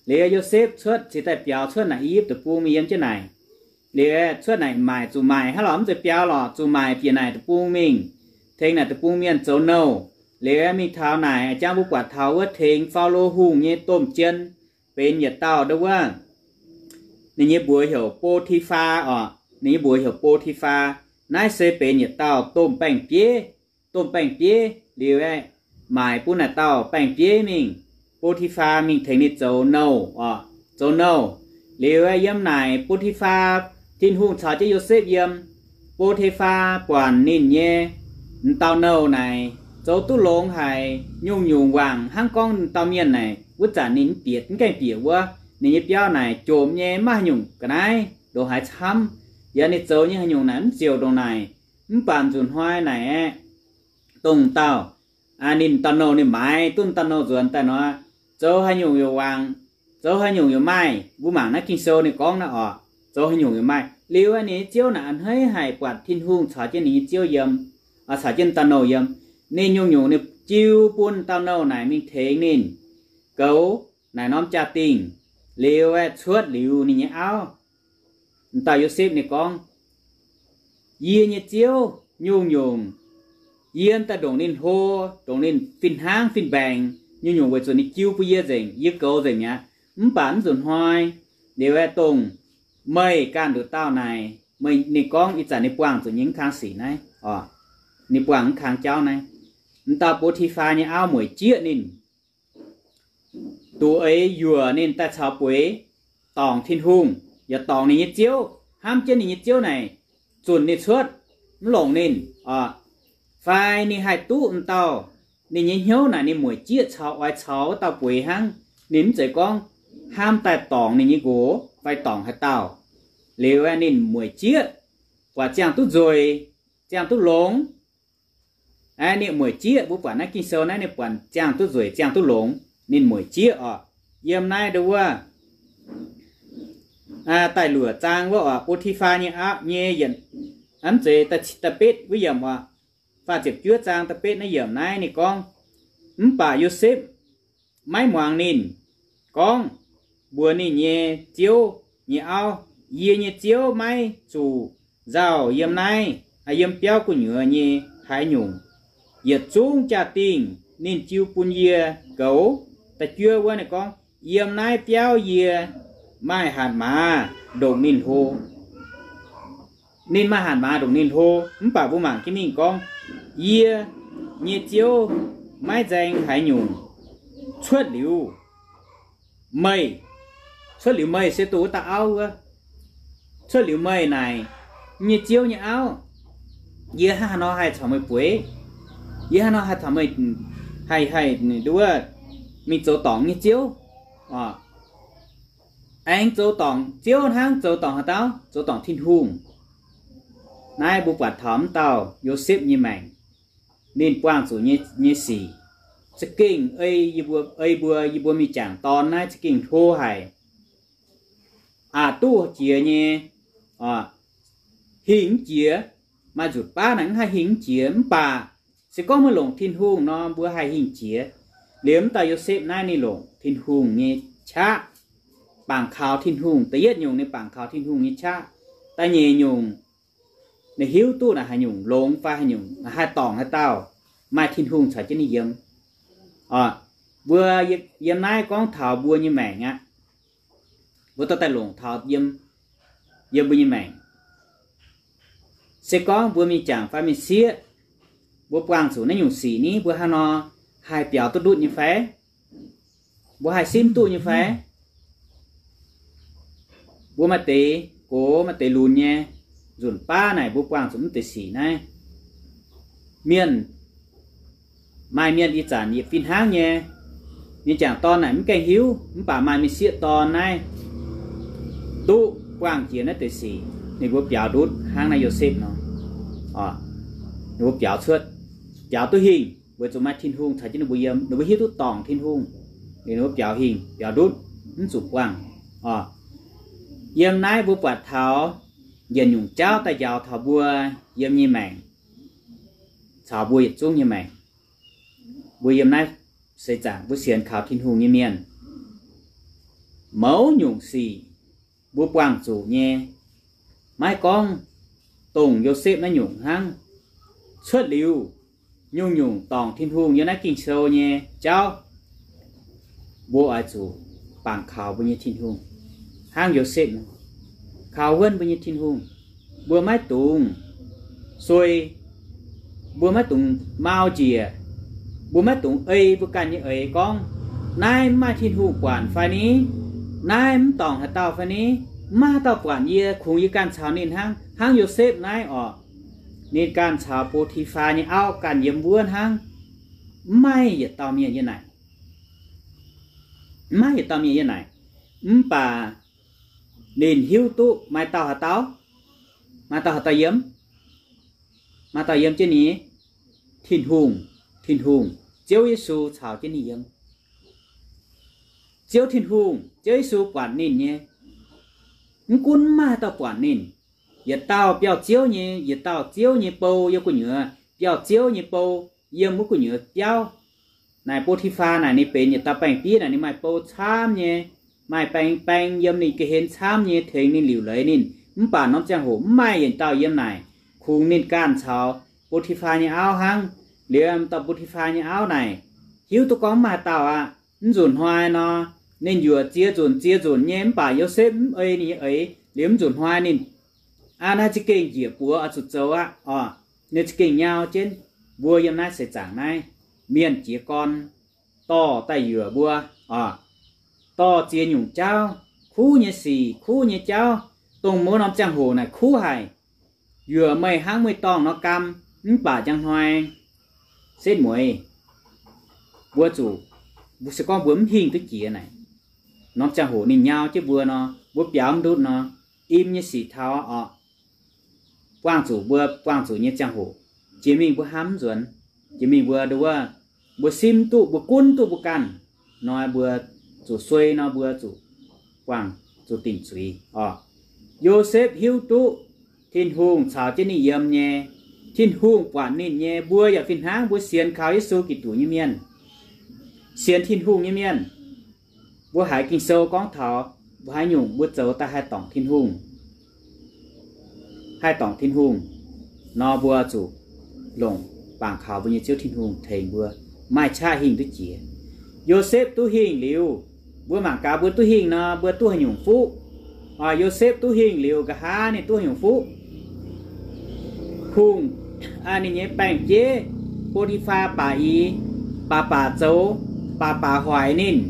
Liuz aeqv, Yosepv cuotv cingx daaih biaux cuotv naaic I^yipv deic-bung mingh yiem jienv naaic. Liuz aeqv, cuotv naaic maaic, zuqc maaic hnangv lorqc, mv zeiz biaux lorqc, zuqc maaic bieqc naaic deic-bung mingh, tengx naaic deic-bung mienh zoux nouh. Liuz aeqv, mingh taux naaic, jangx mbuo buatc taux wuov tengx Faalo Hungh nyei domh jien benx yietc dauh ndo wuov. Ninh nyei mbuox heuc Bo^ti^faa orqc. Ninh nyei mbuox heuc Bo^ti^faa. Naaiv se benx yietc dauh domh baeng-bieiv. Domh baeng-bieiv liuz aeqv, maaic bun naaic dauh baeng-bieiv mingh. Bo^ti^faa mingh tengx ninh zoux nouh orqc, zoux nouh. Liuz aeqv, yiem naaic Bo^ti^faa, Tin-Hungh caux jienv Yosepv yiem. Bo^ti^faa buatc ninh nyei m'dauh nouh naaic zoux duqv longx haic, nyungc-nyungc wangc hnangv gorngv dauh mienh naaic wuov zanc ninh mv bieqc, mv gaengh bieqc wuov, ninh nyei biauv naaic jomc nyei, maiv maaih haaix nyungc ga'naaiv ndongc haaix camv. Yaac ninh zoux nyei haaix nyungc naaic mv ziouc ndongc naaic. Mv baac nzunc hnoi naaic aeqv, dongh dauh, ninh dauh nouh ninh maaiz duqv dauh nouh nzuonx daaih nor, zoux haaix nyungc yaac wangc, zoux haaix nyungc yaac maaih. Mbuo mangc naaiv Ging-Sou ninh gorngv naaiv orqc, zoux haaix nyungc yaac maaih. Liuz aeqv, ninh nyei ziouv naaic a'hneiv haic buatc Tin-Hungh caux jienv ninh nyei ziouv yiem, caux jienv dauh nouh yiem. Ninh nyungc-nyungc ninh jiu bun dauh nouh naaic mingh tengx ninh goux naaic norm jaa-dingh. Liuz aeqv, cuotv liuz ninh nyei auv, dauh Yosepv ninh gorngv, yie nyei ziouv nyungc-nyungc, yie daaih ndongc ninh hlo, ndongc ninh fin-hnangv fin-mbaengx nyungc-nyungc weic zuqc ninh jiu bun yie nzengc, yie goux nzengc mi'aqv. Mv baac mv nzunc hnoi, liuz aeqv, dongh meih ganh nduqc dauh naaic, meih, ninh gorngv ih zanc ninh buangh zuqc nyei mv kang sic naaiv orqc, ninh buangh mv kang jauv naaiv. M'dauh Bo^ti^faa nyei auv mueic jieqv ninh, duqv eix yuoqc ninh daaih caux bueix dorngc Tin-Hungh, yaac dorngc ninh nyei ziouv, hnamv jienv ninh nyei ziouv naaic zunc ninh cuotv, mv longc ninh orqc. Fai ninh haih duqv m'dauh, ninh nyei hnyouv naaic ninh mueic jieqv caux, oix caux wuov dauh bueix hnangv. Ninh mv zeiz gorngv hnamv daaih dorngc ninh nyei nqox fai dorngc haaix dauh. Liuz aeqv, ninh mueic jieqv, buatc ziangh duqv nzueic, ziangh duqv longx. Aeqv, ninh mueic jieqv, mbuo buatc naaiv Ging-Sou naaiv ninh buatc ziangh duqv nzueic, ziangh duqv longx, ninh mueic jieqv orqc. Yiem naaiv ndo wuov daaih luoqc zaang wuov orqc, Bo^ti^faa nyei auv nyei yietc, mv zeiz, da'betv wuov yiemc orqc, faah ziepc juov zaang da'betv naaiv yiemc naaiv ninh gorngv, mv baac Yosepv maiv muangx ninh, gorngv mbuox ninh nyei ziouv nyei auv, yie nyei ziouv maiv zuqc nzauh yiem naaiv, yiem biauv gu'nyuoz nyei haaix nyungc. Yietc zungv jaa-dingh ninh jiu bun yie goux. Da'juov wuov ninh gorngv, yiem naaiv biauv yie maaih hatc maaz ndongc ninh hlo. Ninh maaih hatc maaz ndongc ninh hlo, mv baac mbuo mangc jienv mingh gorngv, yie nyei ziouv maiv nzaeng haaix nyungc. Cuotv liuz meih, cuotv liuz meih se dongh wuov dauh auv wuov. Cuotv liuz meih naaic, yie nyei ziouv nyei auv, yie hnangv haaix nor haih caux meih bueix? Yie hnangv haaix nor haih caux meih, haih, haih nduov mingh zoux dorngc nyei ziouv? Aengx zoux dorngc ziouv hnangv, zoux dorngc haaix dauh? Zoux dorngc Tin-Hungh. Naaiv mbuo buatc taux m'dauh Yosepv nyei maengc, ninh buangh zuqc nyei, nyei sic, za'gengh ei yie mbuo, ei mbuo, yie mbuo mingh jangc dorn naaiv za'gengh hlo haic. Aqc duqv jiex nyei, hingh mv jiex. Maaih nzutc baav naaic mv haih hingh mv jiex, mv baac se gorngv meih longc Tin-Hungh nor, mbuo haih hingh jiex. Liuz m'dauh Yosepv naaiv ninh longc Tin-Hungh nyei qaqv, bangc kaux Tin-Hungh. Da'yietv nyungc ninh bangc kaux Tin-Hungh nyei qaqv. Da'nyeic nyungc, ninh hiuv duqv naaic haaix nyungc longx fai haaix nyungc, haih dorngc haaix dauh, maaih Tin-Hungh caux jienv ninh yiem. Mbuo yiem naaiv gorngv taux mbuo nyei maengc aqv. Mbuo dorh daaih longc taux yiem, yiem mbuo nyei maengc. Se gorngv mbuo mingh jangc fai mingh sieqv, mbuo buangh zuqc naaiv nyungc sic ni, mbuo hnangv nor haih biaux duqv ndutv nyei fai? Mbuo haih simv duqv nyei fai? Mbuo maaih deix gox maaih deix lunx nyei, nzunc baav naaic mbuo buangh zuqc mv deix sic naaiv. Mienh, maaih mienh ih zanc yietc fih hnangv nyei, nyei jangc dorn naaic mv gaengh hiuv, mv baac maaih m'sieqv dorn naaiv duqv buangh jiex naaiv deix sic, ninh mbuo biaux ndutv hnangv naaiv Yosepv nor. Ninh mbuo biaux cuotv, biaux duqv hingh, weic zuqc maaih Tin-Hungh caux jienv ninh mbuo yiem, ninh mbuo hiuv duqv dorngc Tin-Hungh, ninh mbuo biaux hingh, biaux ndutv, mv zuqc buangh. Yiem naaiv mbuo buatc taux yietc nyungc jauv daaih njaaux taux mbuo yiem nyei maengc caux mbuo yietc zungv nyei maengc. Mbuo yiem naaiv seix zaangc mbuo sienx kaux Tin-Hungh nyei mienh, mouz nyungc sic mbuo buangh zuqc nyei, maiv gorngv dongh Yosepv naaiv nyungc hnangv. Cuotv liuz nyungc-nyungc dorngc Tin-Hungh yiem naaiv Ging-Sou nyei jauv, mbuo oix zuqc bangc kaux mbuo nyei Tin-Hungh hnangv Yosepv nor, kaux wuonv mbuo nyei Tin-Hungh. Mbuo maiv dungx suei, mbuo maiv dungx mau njiec, mbuo maiv dungx ei mbuo ganh nyei eix gorngv, naaiv mv maaih Tin-Hungh buatc fai ni? Naaiv mv dorngc haaix dauh fai ni? Mv maaih haaix dauh buatc yie, kungx yie ganh caux ninh hnangv. Hnangv Yosepv naaiv orqc, ninh ganh caux Bo^ti^faa nyei auv ganh yiem wuov hnangv. Mv maaih yietc dauh mienh yiem naaic, mv maaih yietc dauh mienh yiem naaic. Mv baac ninh hiuv duqv maaih dauh haaix dauh, maaih dauh haaix dauh yiem, maaih dauh yiem jienv ninh? Tin-Hungh. Tin-Hungh, Ziouv Yesu caux jienv ninh yiem. Ziouv Tin-Hungh, Ziouv Yesu buatc ninh nyei. Mv gunv mv maaih haaix dauh buatc ninh, yietc dauh biauv-ziouv nyei, yietc dauh ziouv nyei bou yiem gu'nyuoz, biauv-ziouv nyei bou yiem wuov gu'nyuoz biauv. Naaic Bo^ti^faa naaic ninh benx yietc dauh baeng-bieiv naaic, ninh maaih bou camv nyei, maaih baeng-baeng yiem ninh ga'hlen camv nyei, tengx ninh liuc leiz ninh. Mv baac norm ziangh hoc mv maaih yietc dauh yiem naaic, kungx ninh ganh caux Bo^ti^faa nyei auv hnangv. Liuz dauh Bo^ti^faa nyei auv naaic hiuv duqv gorngv mv maaih dauh aqv. Mv nzunc hnoi nor, ninh yuoqc ziex nzunc ziex nzunc nyei, mv baac Yosepv mv ei ninh nyei eix. Liuz mv nzunc hnoi ninh aa naaiv za'gengh njiec buoz oix zuqc zoux aqv orqc. Ninh za'gengh nyau jienv. Mbuo yiem naaiv seix zaangc naaiv, mienh jiez gorn dorh daaih yuoqc mbuo orqc, dorh ziex nyungc jauv, kuv nyei sic, kuv nyei jauv, dongh mbuo norm ziangh hoc naaic kuv haic, yuoqc meih hnangv meih dorngh nor gaam, mv baac njang hnoi setv mueiz, mbuo zuqc, mbuo se gorngv mbuo mv hingh duqv jiex naaic, norm ziangh hoc ninh nyau jienv mbuo nor, mbuo biaux mv ndutv nor, im nyei sic taux orqc. Buangh zuqc mbuo buangh zuqc nyei ziangh hoc, jiex mingh mbuo hnamv nzuonx, jiex mingh mbuo nduov, mbuo simv duqv, mbuo gunv duqv mbuo ganh, nor mbuo zuqc suei nor mbuo zuqc buangh zuqc dingc zuiz orqc. Yosepv hiuv duqv Tin-Hungh caux jienv ninh yiem nyei, Tin-Hungh buatc ninh nyei. Mbuo yaac fih hnangv, mbuo sienx kaux Yesu Giduc nyei mienh, sienx Tin-Hungh nyei mienh, mbuo haiz Ging-Sou gorngv taux mbuo haaix nyungc mbuo zoux daaih haih dorngc Tin-Hungh, haih dorngc Tin-Hungh nor, mbuo zuqc longc bangc kaux mbuo nyei Ziouv Tin-Hungh tengx mbuo, maaih qaqv hingh duqv jiex. Yosepv duqv hingh liuz, mbuo mangc gaax mbuo duqv hingh nor, mbuo duqv haaix nyungc fuqv? Yosepv duqv hingh liuz, nqa'haav ninh duqv haaix nyungc fuqv? Hungh, ninh nyei baeng-bieiv Bo^ti^faa baac ix, baac baac zoux, baac baac hoic ninh.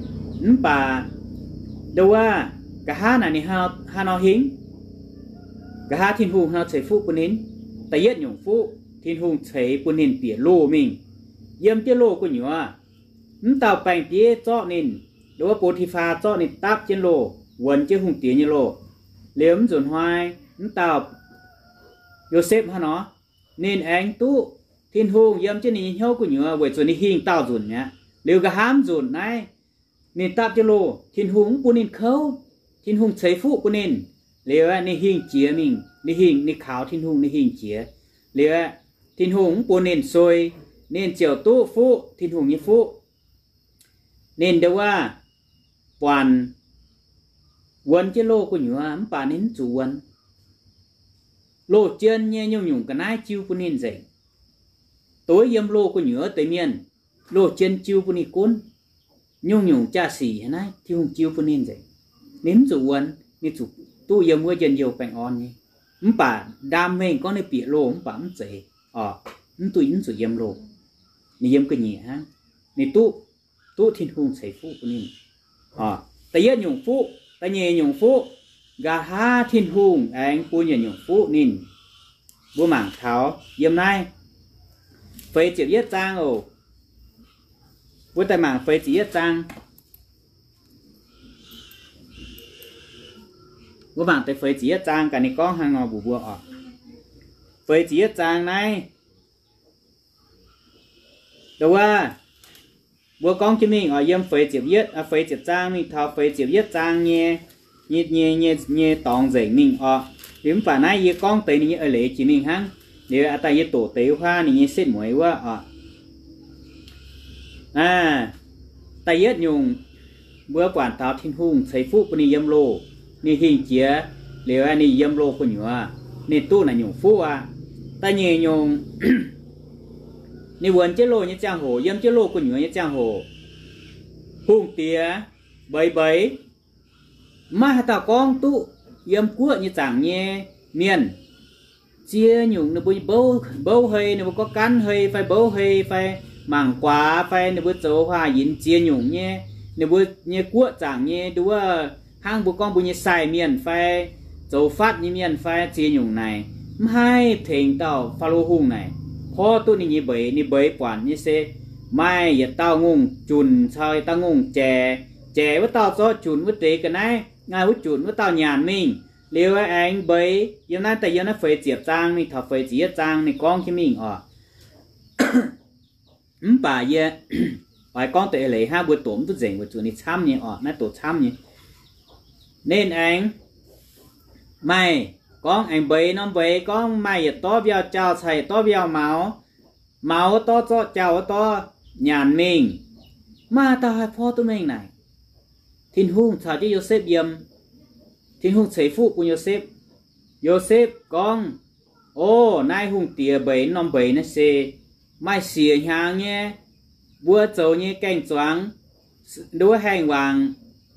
Mv baac nduov, nqa'haav naaic ninh haaix nor hingh? Nqa'haav Tin-Hungh haaix nor ceix fuqv bun ninh? Da'yietv nyungc fuqv, Tin-Hungh ceix bun ninh bieqc loh mingh. Yiem jienv loh gu'nyuoz, mv dauh baeng-bieiv zorqv ninh, nduov, Bo^ti^faa zorqv ninh dapv jienv loh, wuonx jienv hungh diex nyei loh. Liuz mv nzunc hnoi, mv dauh Yosepv haaix nor, ninh aengx duqv Tin-Hungh yiem jienv ninh nyei hnyouv gu'nyuoz weic zuqc ninh hingh daauh nzunc mi'aqv. Liuz nqa'haav nzunc naaiv, ninh dapv jienv loh, Tin-Hungh mv bun ninh kouv, Tin-Hungh ceix fuqv bun ninh. Liuz aeqv, ninh hingh jiex mingh, ninh hingh, ninh kaux Tin-Hungh, ninh hingh jiex. Liuz aeqv, Tin-Hungh mv bun ninh suei, ninh ziouc duqv fuqv, Tin-Hungh nyei fuqv. Ninh nduov, buatc wuonx jienv loh gu'nyuoz mv baac ninh mv zuqc wuonx. Loh jien nyei nyungc-nyungc ga'naaiv jiu bun ninh nzengc. Dongh yiem loh gu'nyuoz deix mienh, loh jien jiu bun ninh gunv. Nyungc-nyungc jaa-sic naaiv Tin-Hungh jiu bun ninh nzengc. Ninh mv zuqc wuonx, ninh zuqc duqv yiem wuov njien-youh baengh orn nyei. Mv baac ndaam mengh gorngv ninh bieqc loh mv baac mv zeiz orqc, mv duqv, mv zuqc yiem loh. Ninh yiem ga'nyiec hnangv. Ninh duqv, duqv Tin-Hungh ceix fuqv bun ninh. Da'yietv nyungc fuqv, da'nyeic nyungc fuqv, nqa'haav Tin-Hungh aengx bun yietc nyungc fuqv ninh. Mbuo mangc taux yiem naaiv feix ziepc yietv zaang oc. Mbuo daaih mangc feix ziepc yietv zaang. Mbuo mangc deix feix ziepc yietv zaang gaax ninh gorngv hnangv nor mbuox mbuo oc. Feix ziepc yietv zaang naaiv, dongh wuov mbuo gorngv jienv mingh oc, yiem feix ziepc yietv, feix ziepc zaang mingh taux feix ziepc yietv zaang nyei, nyei, nyei, nyei dorngx nzengc mingh oc. Liuz mv baac naaiv yie gorngv deix ninh nyei eix leiz jiex mingh hnangv. Liuz daaih yie doqc deix wuov ninh nyei setv mueiz wuov oc. Da'yietv nyungc, mbuo buatc taux Tin-Hungh ceix fuqv bun ninh yiem loh, ninh hingh jiex, liuz ninh yiem loh gu'nyuoz, ninh duqv naaic nyungc fuqv aqv. Da'nyeic nyungc, ninh wuonx jienv loh nyei ziangh hoc, yiem jienv loh gu'nyuoz nyei ziangh hoc, hungh diex mbeix mbeix, maiv maaih haaix dauh gorngv duqv yiem guoqv nyei zaangc nyei mienh. Ziex nyungc ninh mbuo mbouv hei, ninh mbuo gorngv gaanv hei fai mbouv hei fai mangc guaax fai ninh mbuo zoux huaax yinx ziex nyungc nyei, ninh mbuo nyei guoqv zaangc nyei nduov, hnangv mbuo gorngv mbuo nyei sai mienh fai zoux fatv nyei mienh fai ziex nyungc naaic, mv haih tengx dauh Faalo Hungh naaic porv duqv ninh nyei mbeix. Ninh mbeix buatc nyei se maaih yietc dauh ngongh junc caux yietc dauh ngongh jaic. Jaic wuov dauh zorqv junc wuov deix ga'naaiv, wuov junc wuov dauh nyanc mingh. Liuz aengx mbeix yiem naaiv daaih yiem naaiv feix ziepc zaang mingh taux feix ziepc yietv zaang ninh gorngv jienv mingh oc. Mv baac yie oix gorngv deix eix leiz hnangv mbuo doqc mv duqv nzengc weic zuqc ninh camv nyei oc, naaiv doqc camv nyei. Ninh aengx maaih gorngv aengx mbeix norm mbeix gorngv maaih yietc dorv mbiauh jauh caux yietc dorv mbiauh maux. Maux wuov dorv zorqv jauh wuov dorv nyanc mingh. Maiv maaih dauh haih porv duqv mengh naaic. Tin-Hungh caux jienv Yosepv yiem. Tin-Hungh ceix fuqv bun Yosepv. Yosepv gorngv, O, naaiv hungh diex mbeix norm mbeix naaiv se maaih siec hnyangx nyei, mbuo zoux nyei gaeng-zuangx, nduov haengh wangc,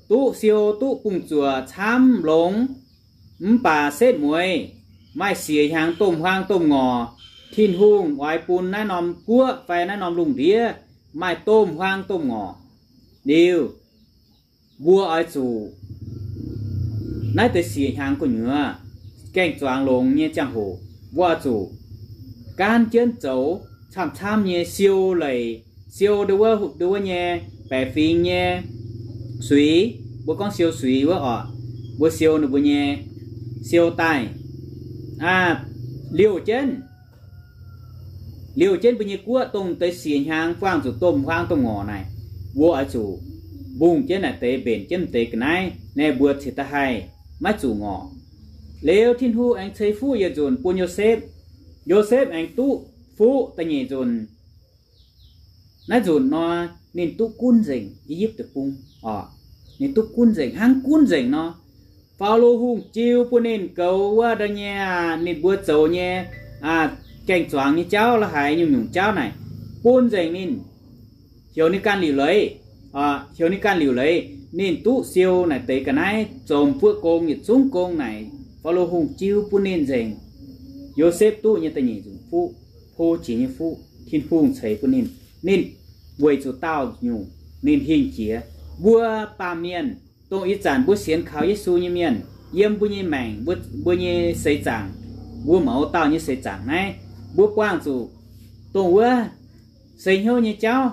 duqv siou duqv bungx-zuoqc camv longx. Mv baac setv mueiz maaih siec hnyangx domh huaang domh ngorc. Tin-Hungh oix bun naaiv norm guoqv fai naaiv norm lungh ndiev maaih domh huaang domh ngorc. Liuz, mbuo oix zuqc naaiv deix siec hnyangx gu'nyuoz gaeng-zuangx longx nyei ziangh hoc, mbuo oix zuqc gaanv jienv zoux camv-camv nyei siou leic, siou nduov, nduov nyei baeqc fingx nyei suix, mbuo gorngv siou suix wuov oc, mbuo siou ninh mbuo nyei siou daaih, liouh jienv liouh jienv mbuo nyei guoqv dongh deix siec hnyangx buangh zuqc domh huaang domh ngorc naaic, mbuo oix zuqc mbungh jienv naaic deix, mbenc jienv m'deix ga'naaiv, naaiv mbuo cingx daaih haih maiv zuqc ngorc. Liuz Tin-Hungh aengx ceix fuqv yietc nzunc bun Yosepv. Yosepv aengx duqv fuqv da'nyeic nzunc. Naaiv nzunc nor, ninh duqv gunv nzengc I^yipv Deic-Bung oc. Ninh duqv gunv nzengc, hnangv gunv nzengc nor. Faalo Hungh jiu bun ninh goux wuov da'nyeic, ninh mbuo zoux nyei gaeng-zuangx nyei jauv la'haaix nyungc-nyungc jauv naaic, bun nzengc ninh, heuc ninh ganh liuc leiz, heuc ninh ganh liuc leiz. Ninh duqv siou naaic deix ga'naaiv, zomc buoqv gong, yietc zungv gong naaic, Faalo Hungh jiu bun ninh nzengc. Yosepv duqv nyei da'nyeic nzunc fuqv, hlo jiex nyei fuqv, Tin-Hungh ceix bun ninh. Ninh weic zuqc daauh nyungc ninh hingh jiex. Mbuo baamh mienh, dongh ih zanc mbuo sienx kaux Yesu nyei mienh, yiem mbuo nyei maengc, mbuo nyei seix zaangc, mbuo mouz dauh nyei seix zaangc naaiv, mbuo buangh zuqc dongh wuov seix hnyouv nyei jauv,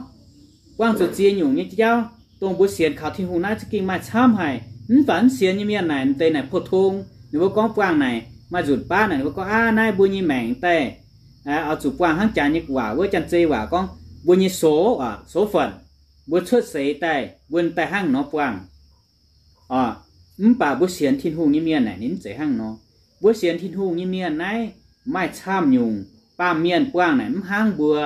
buangh zuqc ziex nyungc nyei jauv. Dongh mbuo sienx kaux Tin-Hungh naaiv za'gengh maaih camv haic. Mv baac mv sienx nyei mienh naaic, m'deix naaic pou-tong, ninh mbuo gorngv buangh naaic maaih nzutc baav naaic, ninh mbuo gorngv, Aav, naaiv mbuo nyei maengc daaih oix zuqc buangh hnangv jaax nyei waac wuov, Janx-Zei waac gorngv mbuo nyei số, số phận, mbuo cuotv seix daaih mbuo daaih hnangv nor buangh. Mv baac mbuo sienx Tin-Hungh nyei mienh naaic ninh mv zeiz hnangv nor. Mbuo sienx Tin-Hungh nyei mienh naaiv maaih camv nyungc. Baamh mienh buangh naaic mv hnangv mbuo,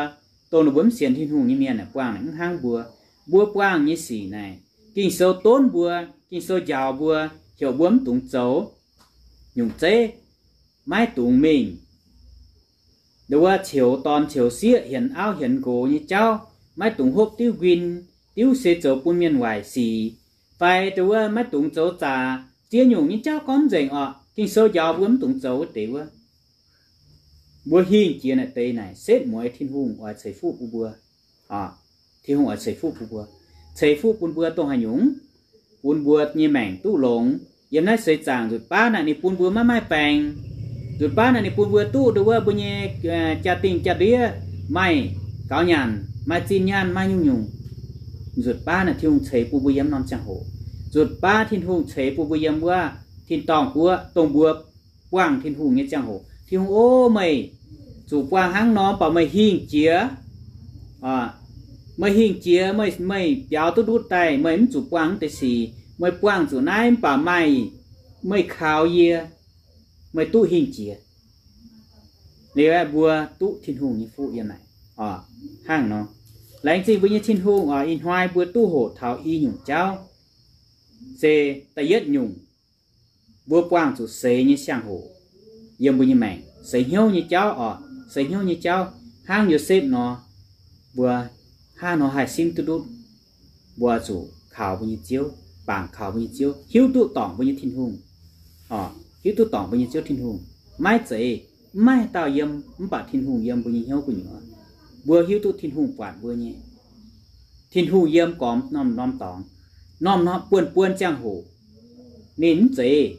dongh ninh mbuo mv sienx Tin-Hungh nyei mienh naaic buangh naaic mv hnangv mbuo. Mbuo buangh nyei sic naaic, Ging-Sou donv mbuo, Ging-Sou njaaux mbuo, heuc mbuo mv dungx zoux nyungc zeiv, maiv dungx mingh nduov ceux dorn ceux sieqv, hienx auv hienx nqox nyei jauv, maiv dungx hopv diuv nquin, diuv se zoux bun mienh waaic sic, fai nduov maiv dungx zoux zaax. Ziex nyungc nyei jauv gorngv nzengc oc, Ging-Sou njaaux mbuo mv dungx zoux wuov deix wuov. Mbuo hingh jiex naaic deix naaic setv mueiz Tin-Hungh oix ceix fuqv bun mbuo. Tin-Hungh oix ceix fuqv bun mbuo, ceix fuqv bun mbuo dongh haaix nyungc? Bun mbuo nyei maengc duqv longx. Yiem naaiv seix zaangc nzutc baav naaic ninh bun mbuo maiv maaih baengc. Nzutc baav naaic ninh bun mbuo duqv nduov mbuo nyei jaa-dingh jaa-ndiev, maaih gaux nyanc, maaih zinh nyaanh, maaih nyungc-nyungc. Nzutc baav naaic Tin-Hungh ceix bun mbuo yiem norm ziangh hoc. Nzutc baav Tin-Hungh ceix bun mbuo yiem wuov tin-dorngh guoqv, dongh mbuo buangh Tin-Hungh nyei ziangh hoc. Tin-Hungh, o, meih zuqc buangh hnangv nor, mv baac meih hingh jiex. Meih hingh jiex, meih, meih biaux duqv ndutv daaih, meih mv zuqc buangh naaiv deix sic. Meih buangh zuqc naaiv, mv baac maaih meih kaux yie, meih duqv hingh jiex. Liuz aeqv, mbuo duqv Tin-Hungh nyei fuqv yiem naaic. Hnangv nor, laengz zingh mbuo nyei Tin-Hungh oc. Ih hnoi mbuo duqv hoqc taux i nyungc jauv, se da'yietv nyungc, mbuo buangh zuqc seix nyei ziangh hoc yiem mbuo nyei maengc, seix hnyouv nyei jauv oc, seix hnyouv nyei jauv. Hnangv Yosepv nor, mbuo hnangv nor haih simv duqv ndutv, mbuo zuqc kaux mbuo nyei Ziouv, bangc kaux mbuo nyei Ziouv, hiuv duqv dorngc mbuo nyei Tin-Hungh. Hiuv duqv dorngc mbuo nyei Ziouv Tin-Hungh. Maiv zeiz, mv maaih dauh yiem, mv baac Tin-Hungh yiem mbuo nyei hnyouv gu'nyuoz. Mbuo hiuv duqv Tin-Hungh buatc mbuo nyei. Tin-Hungh yiem gormx norm-norm dorngx, norm-norm buonv-buonv ziangh hoc. Ninh mv zeiz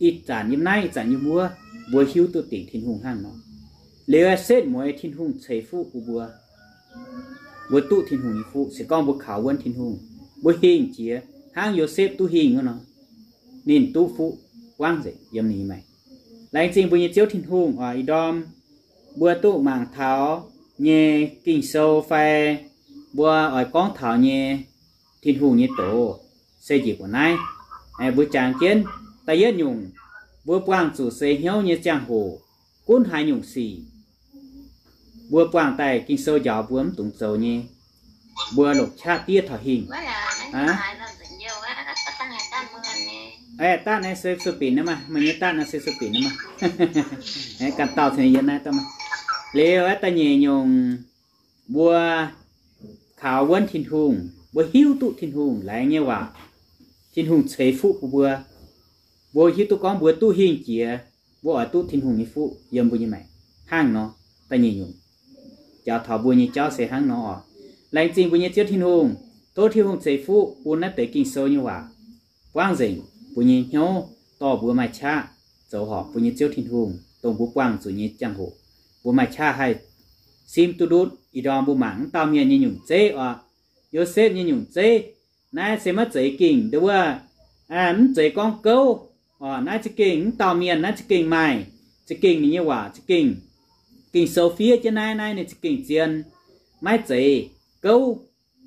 ih zanc yiem naaiv, ih zanc yiem wuov. Mbuo hiuv duqv dingc Tin-Hungh hnangv nor. Liuz setv mueiz Tin-Hungh ceix fuqv bun mbuo. Mbuo duqv Tin-Hungh nyei fuqv se gorngv mbuo kaux wuonv Tin-Hungh, mbuo hingh jiex hnangv Yosepv duqv hingh wuov nor, ninh duqv fuqv buangv nzengc yiem ninh nyei maengc. Laengz zingh mbuo nyei Ziouv Tin-Hungh oc. Ih ndorm mbuo duqv mangc taux nyei Ging-Sou fai mbuo oix gorngv taux nyei Tin-Hungh nyei doz se njiec mbuo naaiv. Mbuo jangx jienv da'yietv nyungc, mbuo buangh zuqc seix hnyouv nyei ziangh hoc, gunv haaix nyungc sic mbuo buangh daaih Ging-Sou njaaux mbuo mv dungx zoux nyei, mbuo longc qaqv diev taux hingh. Aeqv, daaih naaiv se sueih binc naaiv maah, meih nyei daaih naaiv se sueih binc naaiv maah. Ganh dauh cingx yiem naaiv daaih maah. Liuz aeqv, da'nyeic nyungc, mbuo kaux wuonv Tin-Hungh, mbuo hiuv duqv Tin-Hungh laengz nyei waac. Tin-Hungh ceix fuqv bun mbuo. Mbuo hiuv duqv gorngv mbuo duqv hingh jiex, mbuo oix duqv Tin-Hungh nyei fuqv yiem mbuo nyei maengc hnangv nor. Da'nyeic nyungc, njaaux taux mbuo nyei jauv se hnangv nor oc. Laengz zingh mbuo nyei Ziouv Tin-Hungh. Tov Tin-Hungh ceix fuqv bun naaiv deix Ging-Sou nyei waac buangv nzengc mbuo nyei hnyouv, dorh mbuo maaih qaqv zoux horpc mbuo nyei Ziouv Tin-Hungh, dongh mbuo buangh zuqc nyei ziangh hoc, mbuo maaih qaqv haih simv duqv ndutv. Ih ndorm mbuo mangc wuov dauh mienh nyei nyungc zeiv oc, Yosepv nyei nyungc zeiv. Naaiv se maiv zeiz gengh nduov wuov, mv zeiz gorngv gouv oc. Naaiv za'gengh wuov dauh mienh, naaiv za'gengh maaih, za'gengh ninh nyei waac za'gengh, Ging-Sou fiev jienv naaiv, naaiv ninh za'gengh zien. Maiv zeiz gouv,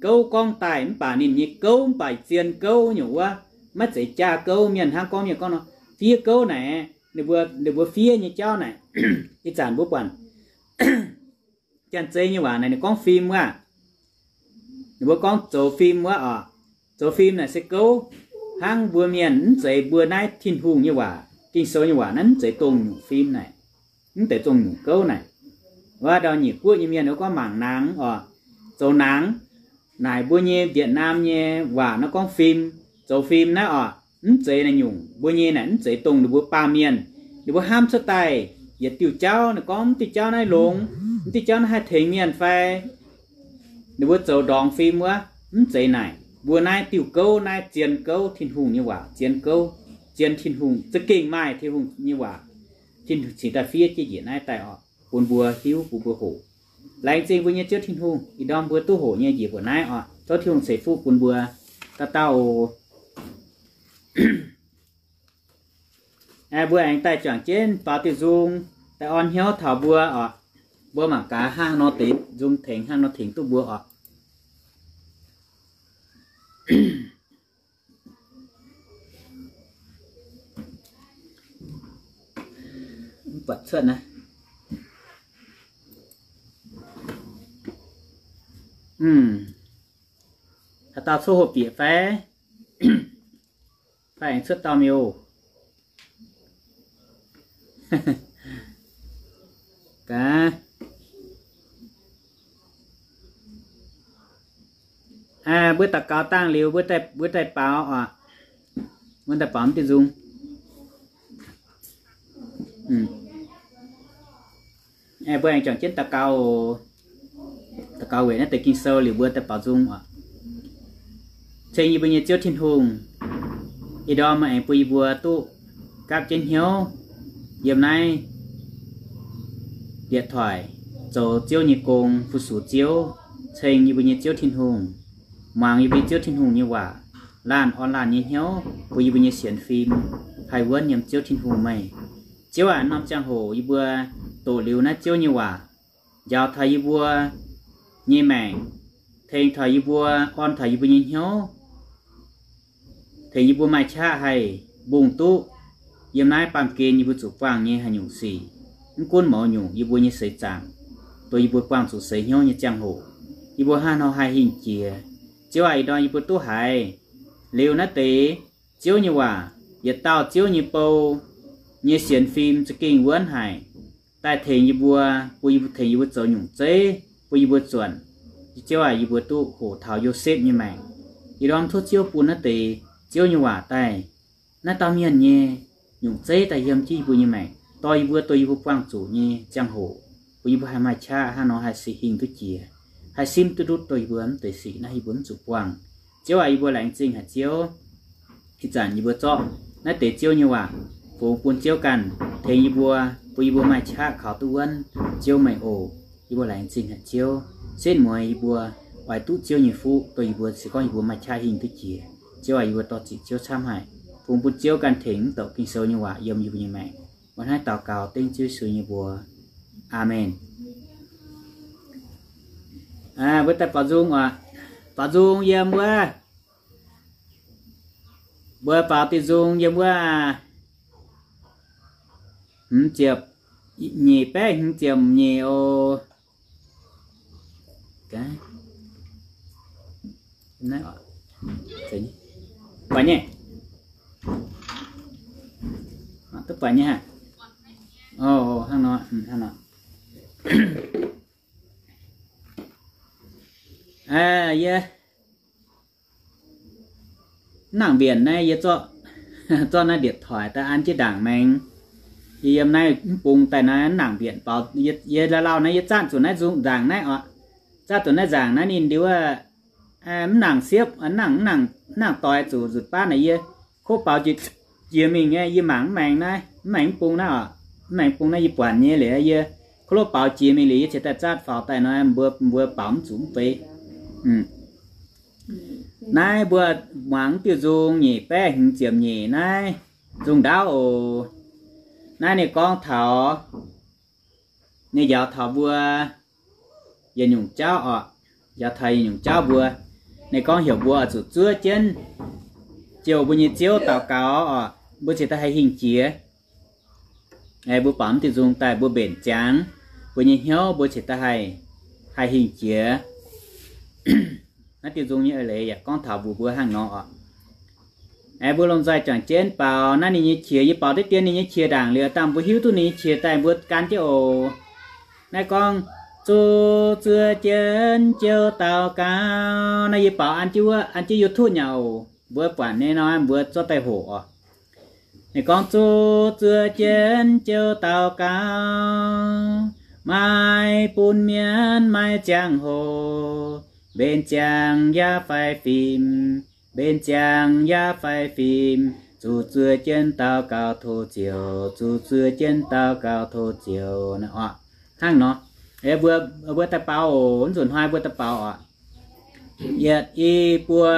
gouv gorngv daaih mv baac ninh nyei gouv mv baac zien gouv nyungc wuov, maiv zeiz jaa gouv. Mienh hnangv gorngv, mienh gorngv nor, fiev gouv naaic, ninh mbuo, ninh mbuo fiev nyei jauv naaic, ih zanc mbuo buatc janx-zei nyei waac naaic ninh gorngv fim wuov. Ninh mbuo gorngv zoux fim wuov oc. Zoux fim naaic se gouv. Hnangv mbuo mienh mv zeiz mbuo naaiv Tin-Hungh nyei waac, Ging-Sou nyei waac naaiv mv zeiz dongh nyungc fim naaic, mv zeiz dongh nyungc gouv naaic. Wuov ndau nyiec guoqv nyei mienh gorngv mangc nangx oc, zoux nangx. Naaic mbuo nyei Việt Nam nyei waac naaiv gorngv fim, zoux fim naaiv oc, mv zeiz naaiv nyungc. Mbuo nyei naaic mv zeiz dongh ninh mbuo baamh mienh, ninh mbuo hnamv cuotv daaih yietc diuh jauv, ninh gorngv mv diuh jauv naaiv longx, mv diuh jauv naaiv haih tengx mienh fai. Ninh mbuo zoux ndorngx fim wuov, mv zeiz naaic. Mbuo naaiv diuh gouv naaiv zien gouv, Tin-Hungh nyei waac zien gouv, zien Tin-Hungh, za'gengh maaih Tin-Hungh nyei waac. Tin-Hungh cingx daaih fiev jienv njiec naaiv daaih oc, bun mbuo hiuv, bun mbuo hoqc. Laengz zingh mbuo nyei Ziouv Tin-Hungh, ih ndorm mbuo duqv hoqc nyei njiec mbuo naaiv oc. Tov Tin-Hungh ceix fuqv bun mbuo dauh dauh oc. Mbuo aengx daaih juangc jienv faaux diuh nzung, daaih orn hnyouv taux mbuo oc. Mbuo mangc gaax hnangv nor deix nzung tengx, hnangv nor tengx duqv mbuo oc. Mv buatc cuotv naaiv. Haaix dauh cuotv hopv bieqc fai? Fai aengx cuotv dauh miuc? Gaax. Mbuo daux gaux dangh liuz, mbuo daaih, mbuo daaih baaux oc. Mbuo daaih baaux mv diuh nzung. Mbuo aengx juangc jienv daux gaux, daux gaux weic naaiv deix Ging-Sou liuz mbuo daaih baaux nzung oc. Ceng yie mbuo nyei Ziouv Tin-Hungh, ih ndorm meih aengx bun yie mbuo duqv gapv jienv hnyouv yiem naaiv điện thoại zoux Ziouv nyei gong, fu-sux Ziouv. Ceng yie mbuo nyei Ziouv Tin-Hungh, muangx yie mbuo nyei Ziouv Tin-Hungh nyei waac, laanh orn laanh nyei hnyouv bun yie mbuo nyei sienx fim. paaiv wuonv yiem Ziouv Tin-Hungh meih. Ziouv aac, norm ziangh hoc yie mbuo doqc liuz naaiv Ziouv nyei waac, njaaux taux yie mbuo nyei maengc, tengx taux yie mbuo, orn taux yie mbuo nyei hnyouv, tengx yie mbuo maaih qaqv haih mbungh duqv yiem naaiv baamh gen yie mbuo zuqc buangh nyei haaix nyungc sic. Mv gunv mouz nyungc yie mbuo nyei seix zaangc, dongh yie mbuo buangh zuqc seix hnyouv nyei ziangh hoc, yie mbuo hnangv nor haih hingh jiex. Ziouv aac, ih ndorm yie mbuo duqv haiz liuz naaiv deix Ziouv nyei waac, yietc dauh Ziouv nyei bou nyei sienx fim za'gengh wuonv haic, daaih tengx yie mbuo, bun yie mbuo, tengx yie mbuo zoux nyungc zeiv bun yie mbuo zuonc. Ziouv aac, yie mbuo duqv hoqc taux Yosepv nyei maengc. Ih ndorm tov Ziouv bun naaiv deix Ziouv nyei waac daaih, naaiv dauh mienh nyei nyungc zeiv daaih yiem jienv yie mbuo nyei maengc, dorh yie mbuo, dorh yie mbuo buangh zuqc nyei ziangh hoc, bun yie mbuo haih maaih qaqv hnangv nor haih sic hingh duqv jiex, haih simv duqv ndutv dongh yie mbuo mv deix sic naaiv yie mbuo mv zuqc buangh. Ziouv aac, yie mbuo laengz zingh haic Ziouv. Ih zanc yie mbuo zorqv naaiv deix Ziouv nyei waac fungx bun Ziouv ganh tengx yie mbuo, bun yie mbuo maaih qaqv kaux duqv wuonv Ziouv meih oc. Yie mbuo laengz zingh haic Ziouv. Setv mueiz yie mbuo oix duqv Ziouv nyei fuqv dongh yie mbuo, se gorngv yie mbuo maaih qaqv hingh duqv jiex. Ziouv aac, yie mbuo dorh ziqc Ziouv camv haic, fungx bun Ziouv ganh tengx mv douc Ging-Sou nyei waac yiem yie mbuo nyei maengc. Mbuo hnangv daux gaux dengv Ziouv Yesu nyei mbuox. Aamen. Mbuo daaih baaux nzung oc. Baaux nzung yiem wuov, mbuo baaux diuh nzung yiem wuov, hmz ziepc nyeic baeqv hmz ziepc nyeic oc. Buatc nyei, duqv buatc nyei haic. Hnangv nor, hnangv nor. Yie mv nangc mbienc naaiv, yie zorqv naaiv ndietc toic daaih an jienv ndaangc maengx. Yie yiem naaiv mv bung daaih naaiv mv nangc mbienc baux. Yie lauh lauh naaiv yie zaanv zuqc naaiv nzung nzaangc naaiv oc. Zaanv zuqc naaiv nzaangc naaiv ninh ndiuv mv nangc siepv, mv nangc, mv nangc doix zuqc nzutc baav naaic yie kov baux jiex mingh nyei. Yie mangc mv maengx naaiv, mv maengx mv bung naaiv oc. Mv maengx bung naaiv yie buatc nyei liuz yie kov lov baux jiex mingh liuz yie cingx daaih zaatv faaux daaih nor, mbuo, mbuo baux mv zuqc mv bei. Naaiv mbuo muangx diuh nzung nyeic baeqv hmz ziepc nyeic naaiv nzung ndaauv oc. Naaiv ninh gorngv taux, ninh njaaux taux mbuo yietc nyungc jauv oc. Njaaux taux yietc nyungc jauv mbuo. Ninh gorngv heuc mbuo oix zuqc zuov jienv jouh mbuo nyei Ziouv daux gaux oc, mbuo cingx daaih haih hingh jiex. Mbuo baux mv diuh nzung daaih mbuo mbenc ziangx, mbuo nyei hnyouv mbuo cingx daaih haih, haih hingh jiex. Naaiv diuh nzung nyei eix leiz yaac gorngv taux mbuox mbuo hnangv nor oc. Mbuo lomh nzoih juangc jienv baaux naaiv ninh nyei qiex. Yie baaux diqv dien ninh nyei qiex ndaangc liuz, dangh mbuo hiuv duqv ninh nyei qiex daaih mbuo gan jienv oc. Naaiv gorngv, zuqc zuov jienv jouh daux gaux. Naaiv yie baaux an jienv wuov, an jienv YouTube nyei oc. Mbuo buatc nyei nor mbuo zorqv daaih hoqc oc. Ninh gorngv, zuqc zuov jienv jouh daux gaux, maaih bun mienv maaih ziangh hoc, mbenc ziangx yaac faix fim, mbenc ziangx yaac faix fim, zuqc zuov jienv daux gaux tov Ziouv, zuqc zuov jienv daux gaux tov Ziouv. Naaiv oc, hnangv nor, mbuo, mbuo daaih baaux oc, nzunc hnoi mbuo daaih baaux oc. Yietc, i, buo.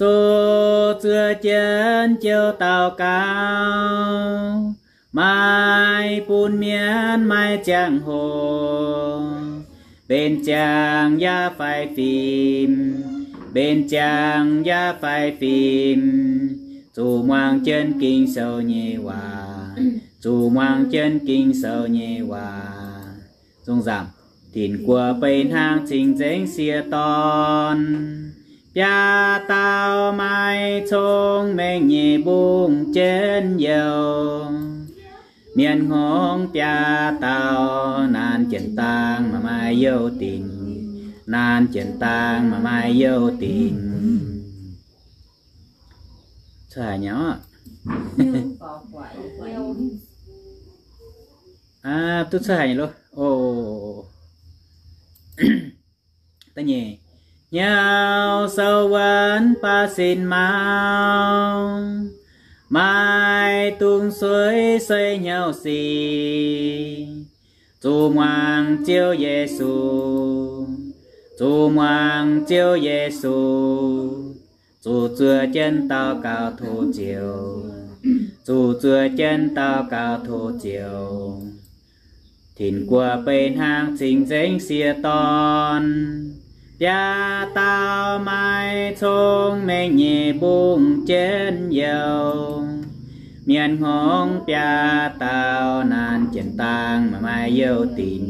Zuqc zuov jienv jouh daux gaux, maaih bun mienv maaih ziangh hoc, mbenc ziangx yaac faix fim, mbenc ziangx yaac faix fim, zuqc muangx jienv Ging-Sou nyei waac, zuqc muangx jienv Ging-Sou nyei waac. Zong nzamc, Tin-Guoqv beiv hnangv cing-nzengc sieqv dorn, biaa dauh maaih cong-mengh nyei mbungv jienv youh. Mienh hngongx biaa dauh, naanc jienv dangh maaih maaih youh dinc, naanc jienv dangh maaih maaih youh dinc. Cuotv haic nyei oc. Duqv cuotv haic nyei loh. O, da'nyeic, hnyouv sou wuonv baav sin maux, maaih dungz sueiv sueiv hnyouv sic, zuqc muangx Ziouv Yesu, zuqc muangx Ziouv Yesu, zuqc zuov jienv daux gaux tov Ziouv. Zuqc zuov jienv daux gaux tov Ziouv, Tin-Guoqv beiv hnangv cing-nzengc sieqv dorn. Biaa dauh maaih cong-mengh nyei mbungv jienv youh. Mienh hngongx biaa dauh naanc jienv dangh maaih youh dinc.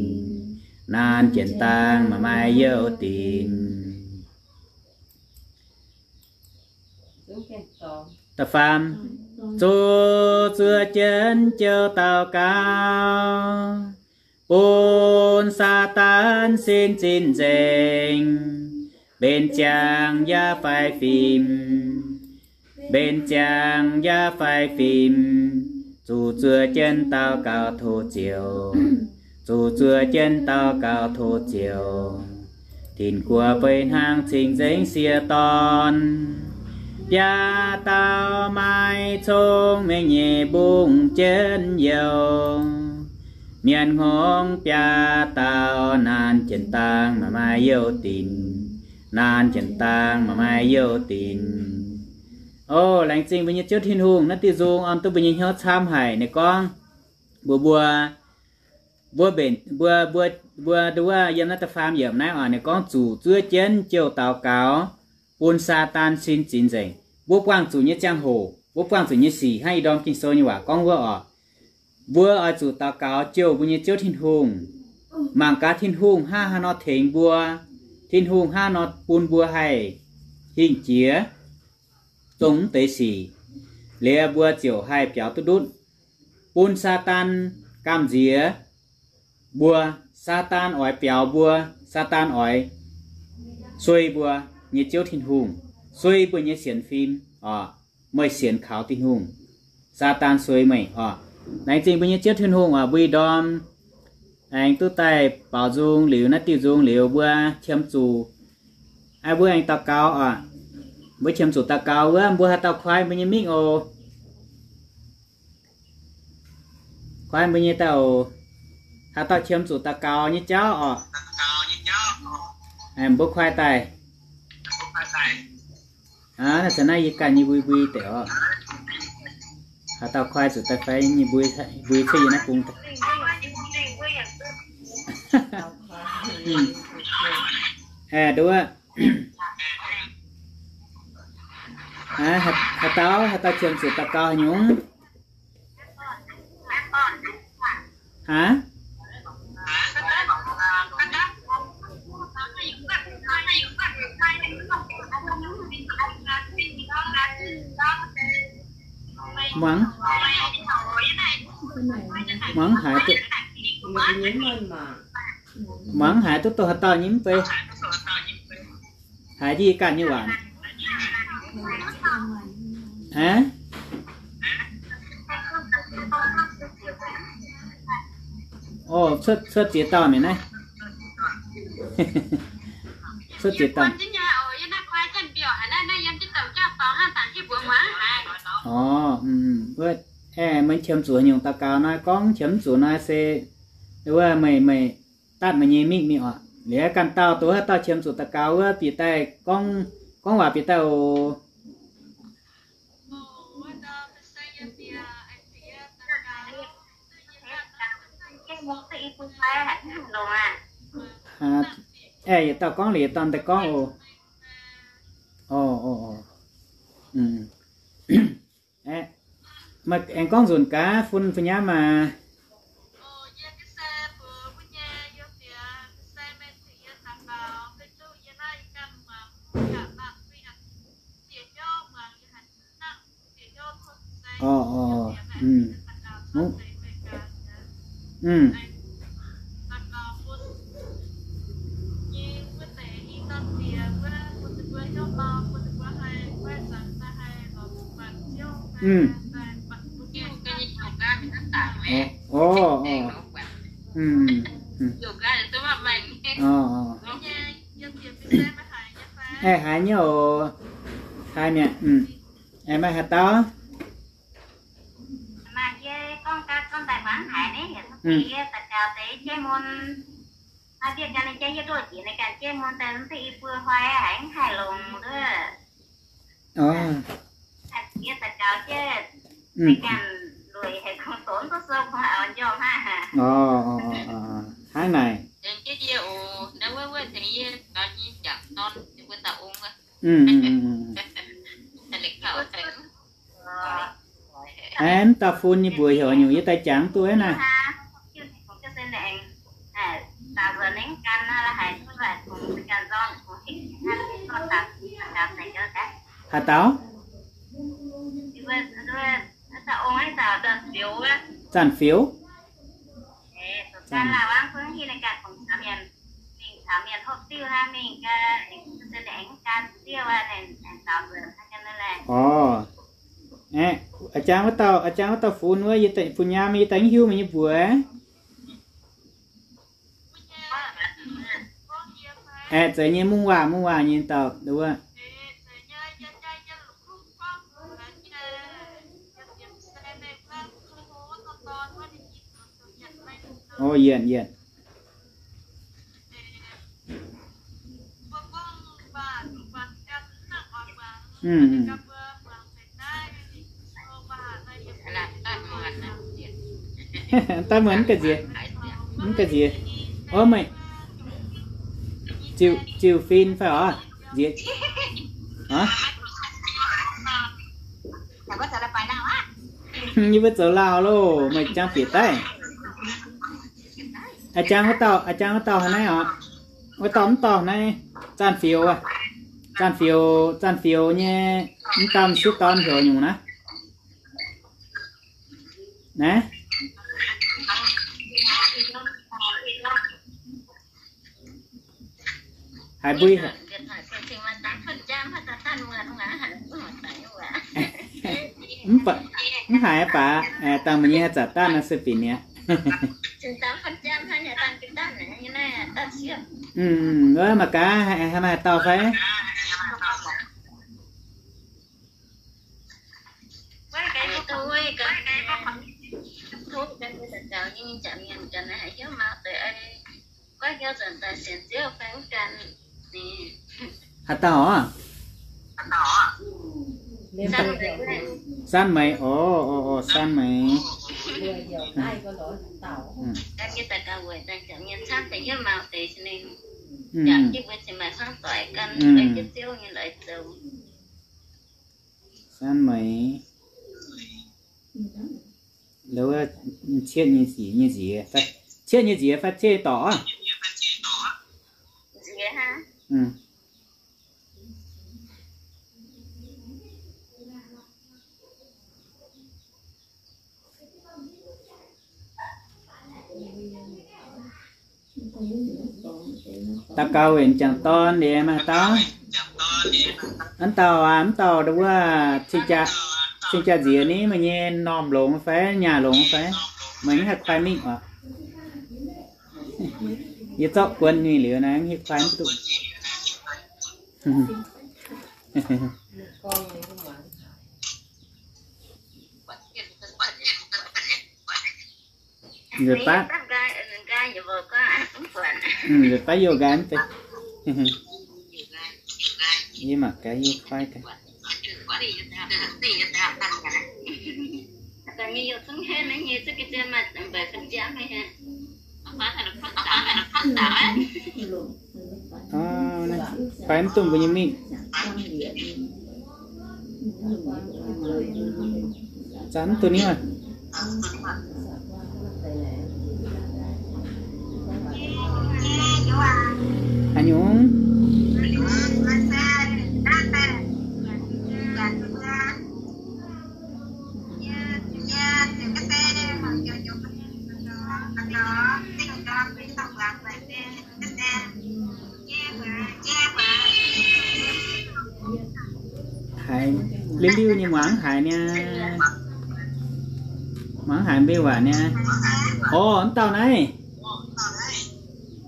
Naanc jienv dangh maaih youh dinc. Da'faam, zuqc zuov jienv jouh daux gaux, bun Saadaan sin zinh nzengc, mbenc ziangx yaac fai fim, mbenc ziangx yaac fai fim, zuqc zuov jienv daux gaux tov Ziouv, zuqc zuov jienv daux gaux tov Ziouv. Tin-Guoqv beiv hnangv cing-nzengc sieqv dorn. Biaa dauh maaih cong-mengh nyei mbungv jienv youh. Mienh hngongx biaa dauh naanc jienv dangh maaih youh dinc. Naanc jienv dangh maaih youh dinc. O, laengz zingh mbuo nyei Ziouv Tin-Hungh, naaiv diuh nzung orn duqv mbuo nyei hnyouv camv haic. Ninh gorngv mbuo, mbuo, mbuo mbenc, mbuo, mbuo, mbuo nduov yiem naaiv da'faam yiemc naaiv oc, ninh gorngv zuqc zuov jienv jouh daux gaux bun Saadaan sin zinh nzengc. Mbuo buangh zuqc nyei ziangh hoc, mbuo buangh zuqc nyei sic hnangv ih ndorm Ging-Sou nyei waac gorngv wuov oc. Mbuo oix zuqc daux gaux jouh mbuo nyei Ziouv Tin-Hungh, mangc gaax Tin-Hungh hnangv haaix nor tengx mbuo, Tin-Hungh hnangv haaix nor bun mbuo haih hingh jiex zong mv deix sic, liuz mbuo ziouc haih biaux duqv ndutv, bun Saadaan gamh nziex mbuo. Saadaan oix biaux mbuo, Saadaan oix suei mbuo nyei Ziouv Tin-Hungh, suei mbuo nyei sienx fim oc. Meih sienx kaux Tin-Hungh, Saadaan suei meih oc. Laengz zingh mbuo nyei Ziouv Tin-Hungh oc, mbuo ih ndorm aengx duqv daaih baaux nzung liuz, naaiv diuh nzung liuz mbuo qiemx zuqc, aa, mbuo aengx daux gaux oc. Mbuo qiemx zuqc daux gaux wuov, mbuo haaix dauh koi mbuo nyei mingh oc. Koi mbuo nyei daaih oc. Haaix dauh qiemx zuqc daux gaux nyei jauv oc. Mbuo koi daaih. Aa, naaiv se naaiv yie ganh nyei mbui mbui deix oc. Haaix dauh koi zuqc daaih fai nyei mbui, mbui cuotv yie naaiv bung daaih. Aeqv, nduov. Haaix dauh, haaix dauh qiemx zuqc daux gaux haaix nyungc? Aa, muangx, muangx haaix duqv, muangx haaix duqv dongh haaix dauh nyei mv bei. Haiz jienv yie ganh nyei waac. Aa? O, cuotv, cuotv ziex dauh mi'aqv naaiv. Cuotv ziex dauh. O, wuov, aeqv, meih qiemx zuqc haaix nyungc daux gaux nor, gorngv qiemx zuqc nor se, wuov, meih, meih datv meih nyei mingh mingh oc. Liuz ganh dauh, dongh haaix dauh qiemx zuqc daux gaux wuov, bieqc daaih gorngv, gorngv waac bieqc daaih oc. Aeqv, yietc dauh gorngv liuz yietc dauh daaih gorngv oc. O, o, o. Aeqv, meih aengx gorngv nzunc gaax, fun, fun nyamv maah. O, o, o. Mm. Mm. O, o, o. Mm, mm. O, o. Aeqv, haiz nyei oc. Haiz mi'aqv. Mm. Aeqv, maaih haaix dauh? Maaih, yie gorngv gaax gorngv daaih muangx haiz naaiv, yie daux gaux deix jienv mun. Maaih bieqc ganh ninh jienv yie ndoqv jiex ninh ganh jienv mun daaih mv duqv i buo hnoi haiz mv haih longx duqv. Yie daux gaux jienv Hnangv naaic. Aeqv, mv dauh fun nyei mbuox heuc nyungc yie daaih jangx duqv naaiv. Haaix dauh? Zanc-fioux. Orv. Aeqv, a'jang wuov dauh, a'jang wuov dauh fun wuov, fun nyaam yie daaih mv hiuv meih nyei mbuox. Aeqv, zeiz nyei, mungv waac, mungv waac nyei dauh wuov. O, yienc, yienc. Daaih muonc mv ga'nziex, mv ga'nziex. O, meih ziux fin fai oc? Nziex. Yie mbuo zoux lauh loh, meih jangx bieqc daaih. A'jang wuov dauh, a'jang wuov dauh haaix naaiv oc? Wuov dauh mv dorh naaiv, Zanc-fioux aqv. Zanc-fioux, Zanc-fioux nyei mv dauh m'sieqv dorn heuc nyungc naaiv. Naaiv. Haiz mbui, mv haiz baac, dangh meih nyei haaix zanc dangh nor se binc mi'aqv. Wuov mangc gaax, haaix dauh fai? Haaix dauh oc? Sanv Meih. O, o, o, Sanv Meih. Sanv Meih. Cietv nyei nziex, cietv nyei nziex fai cietv nyei dorc? Daux gaux weic m'jangc dorn liuz maaih dauh. Aa, mv dauh aac, mv dauh wuov cing-jaa nziex ni, meih nyei normh longx fai nyaah longx fai? Meih mv haih kuaai mingh oc. Yie zorqv guon mingh liuz naaiv, hiuv kuaai mv duqv. Nzuonx baav, nzuonx baav youh nqaai mv deix. Yie mangc gaax, yie kuaai gaax. Kuaai mv duqv mbuo nyei mingh. Zanv mv duqv niuv. Haaix nyungc? Haiz liuz liuz nyei muangx haiz niaa. Muangx haiz mbuo waac niaa. Orv, mv dauh naaiv.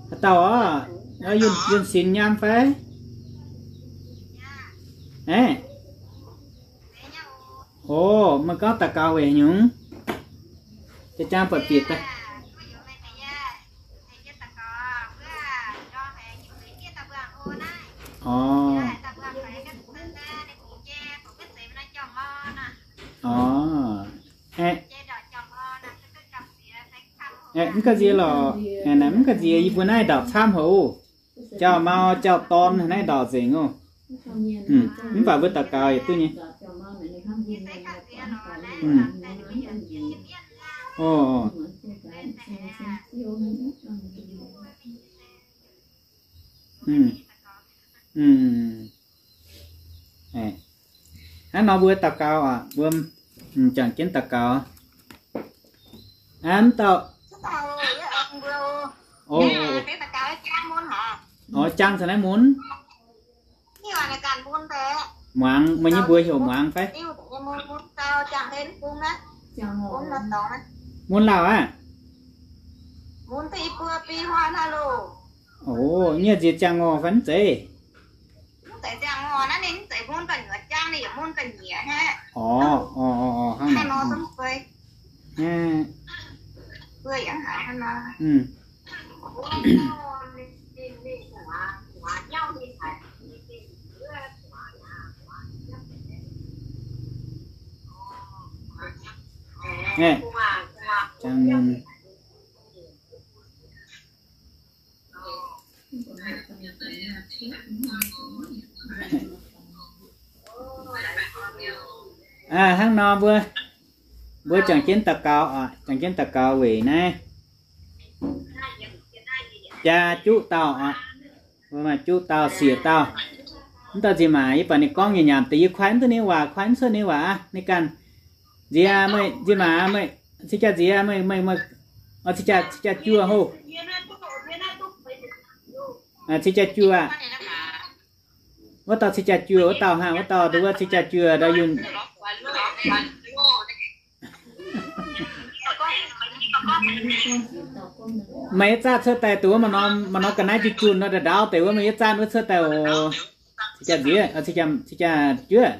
Haaix dauh orv? Yunh Sinx nyaam fai? Aeqv. Orv, meih gorngv daux gaux weic haaix nyungc? Jaa-jaa buatc bieqc daaih. Orv. Orv, Mv ga'nziex lorqc, mv ga'nziex, yie mbuo naaiv ndauc camv haic oc. Jauv-mau jauv-dorn naaiv ndauc nzengc oc. Mv baac mbuo daux gaux yietc duqv nyei. Hnangv nor mbuo daux gaux oc, mbuo juangc jienv daux gaux. Aa, mv dauh, o, jang caux naaiv mun. Muangx, meih nyei mbuox heuc Muangx fai? Mun Lauh aqv. O, nyieh nziex jang ngorc fai mv zeiz? Orqc, hnangv naaic. Aa, hnangv nor mbuo, mbuo juangc jienv daux gaux oc, juangc jienv daux gaux weic naaiv jaa juqv dauh oc. Mbuo maaih juqv dauh, siec dauh. Mv dauh nziex maac yie baac ninh gorngv nyanc nyanc deix, yie kuaaiv mv duqv ninh waac, kuaaiv mv cuotv ninh waac aqv. Ninh ganh nziex, meih nziex maac, meih cing jaa nziex, meih, meih, meih, cing jaa, cing jaa juoh hov. Cing jaa juoh aqv. Wuov dauh cing jaa juoh, wuov dauh hnangv, wuov dauh nduov wuov cing jaa juoh ndau yunh. Meih yie zaatv cuotv daaih dongh wuov maaih norm, maaih norm ga'naaiv junh junh nor, ndau ndau deix wuov meih yie zaatv wuov cuotv daaih oc. Cing jaa nziex, cing jaa juoh.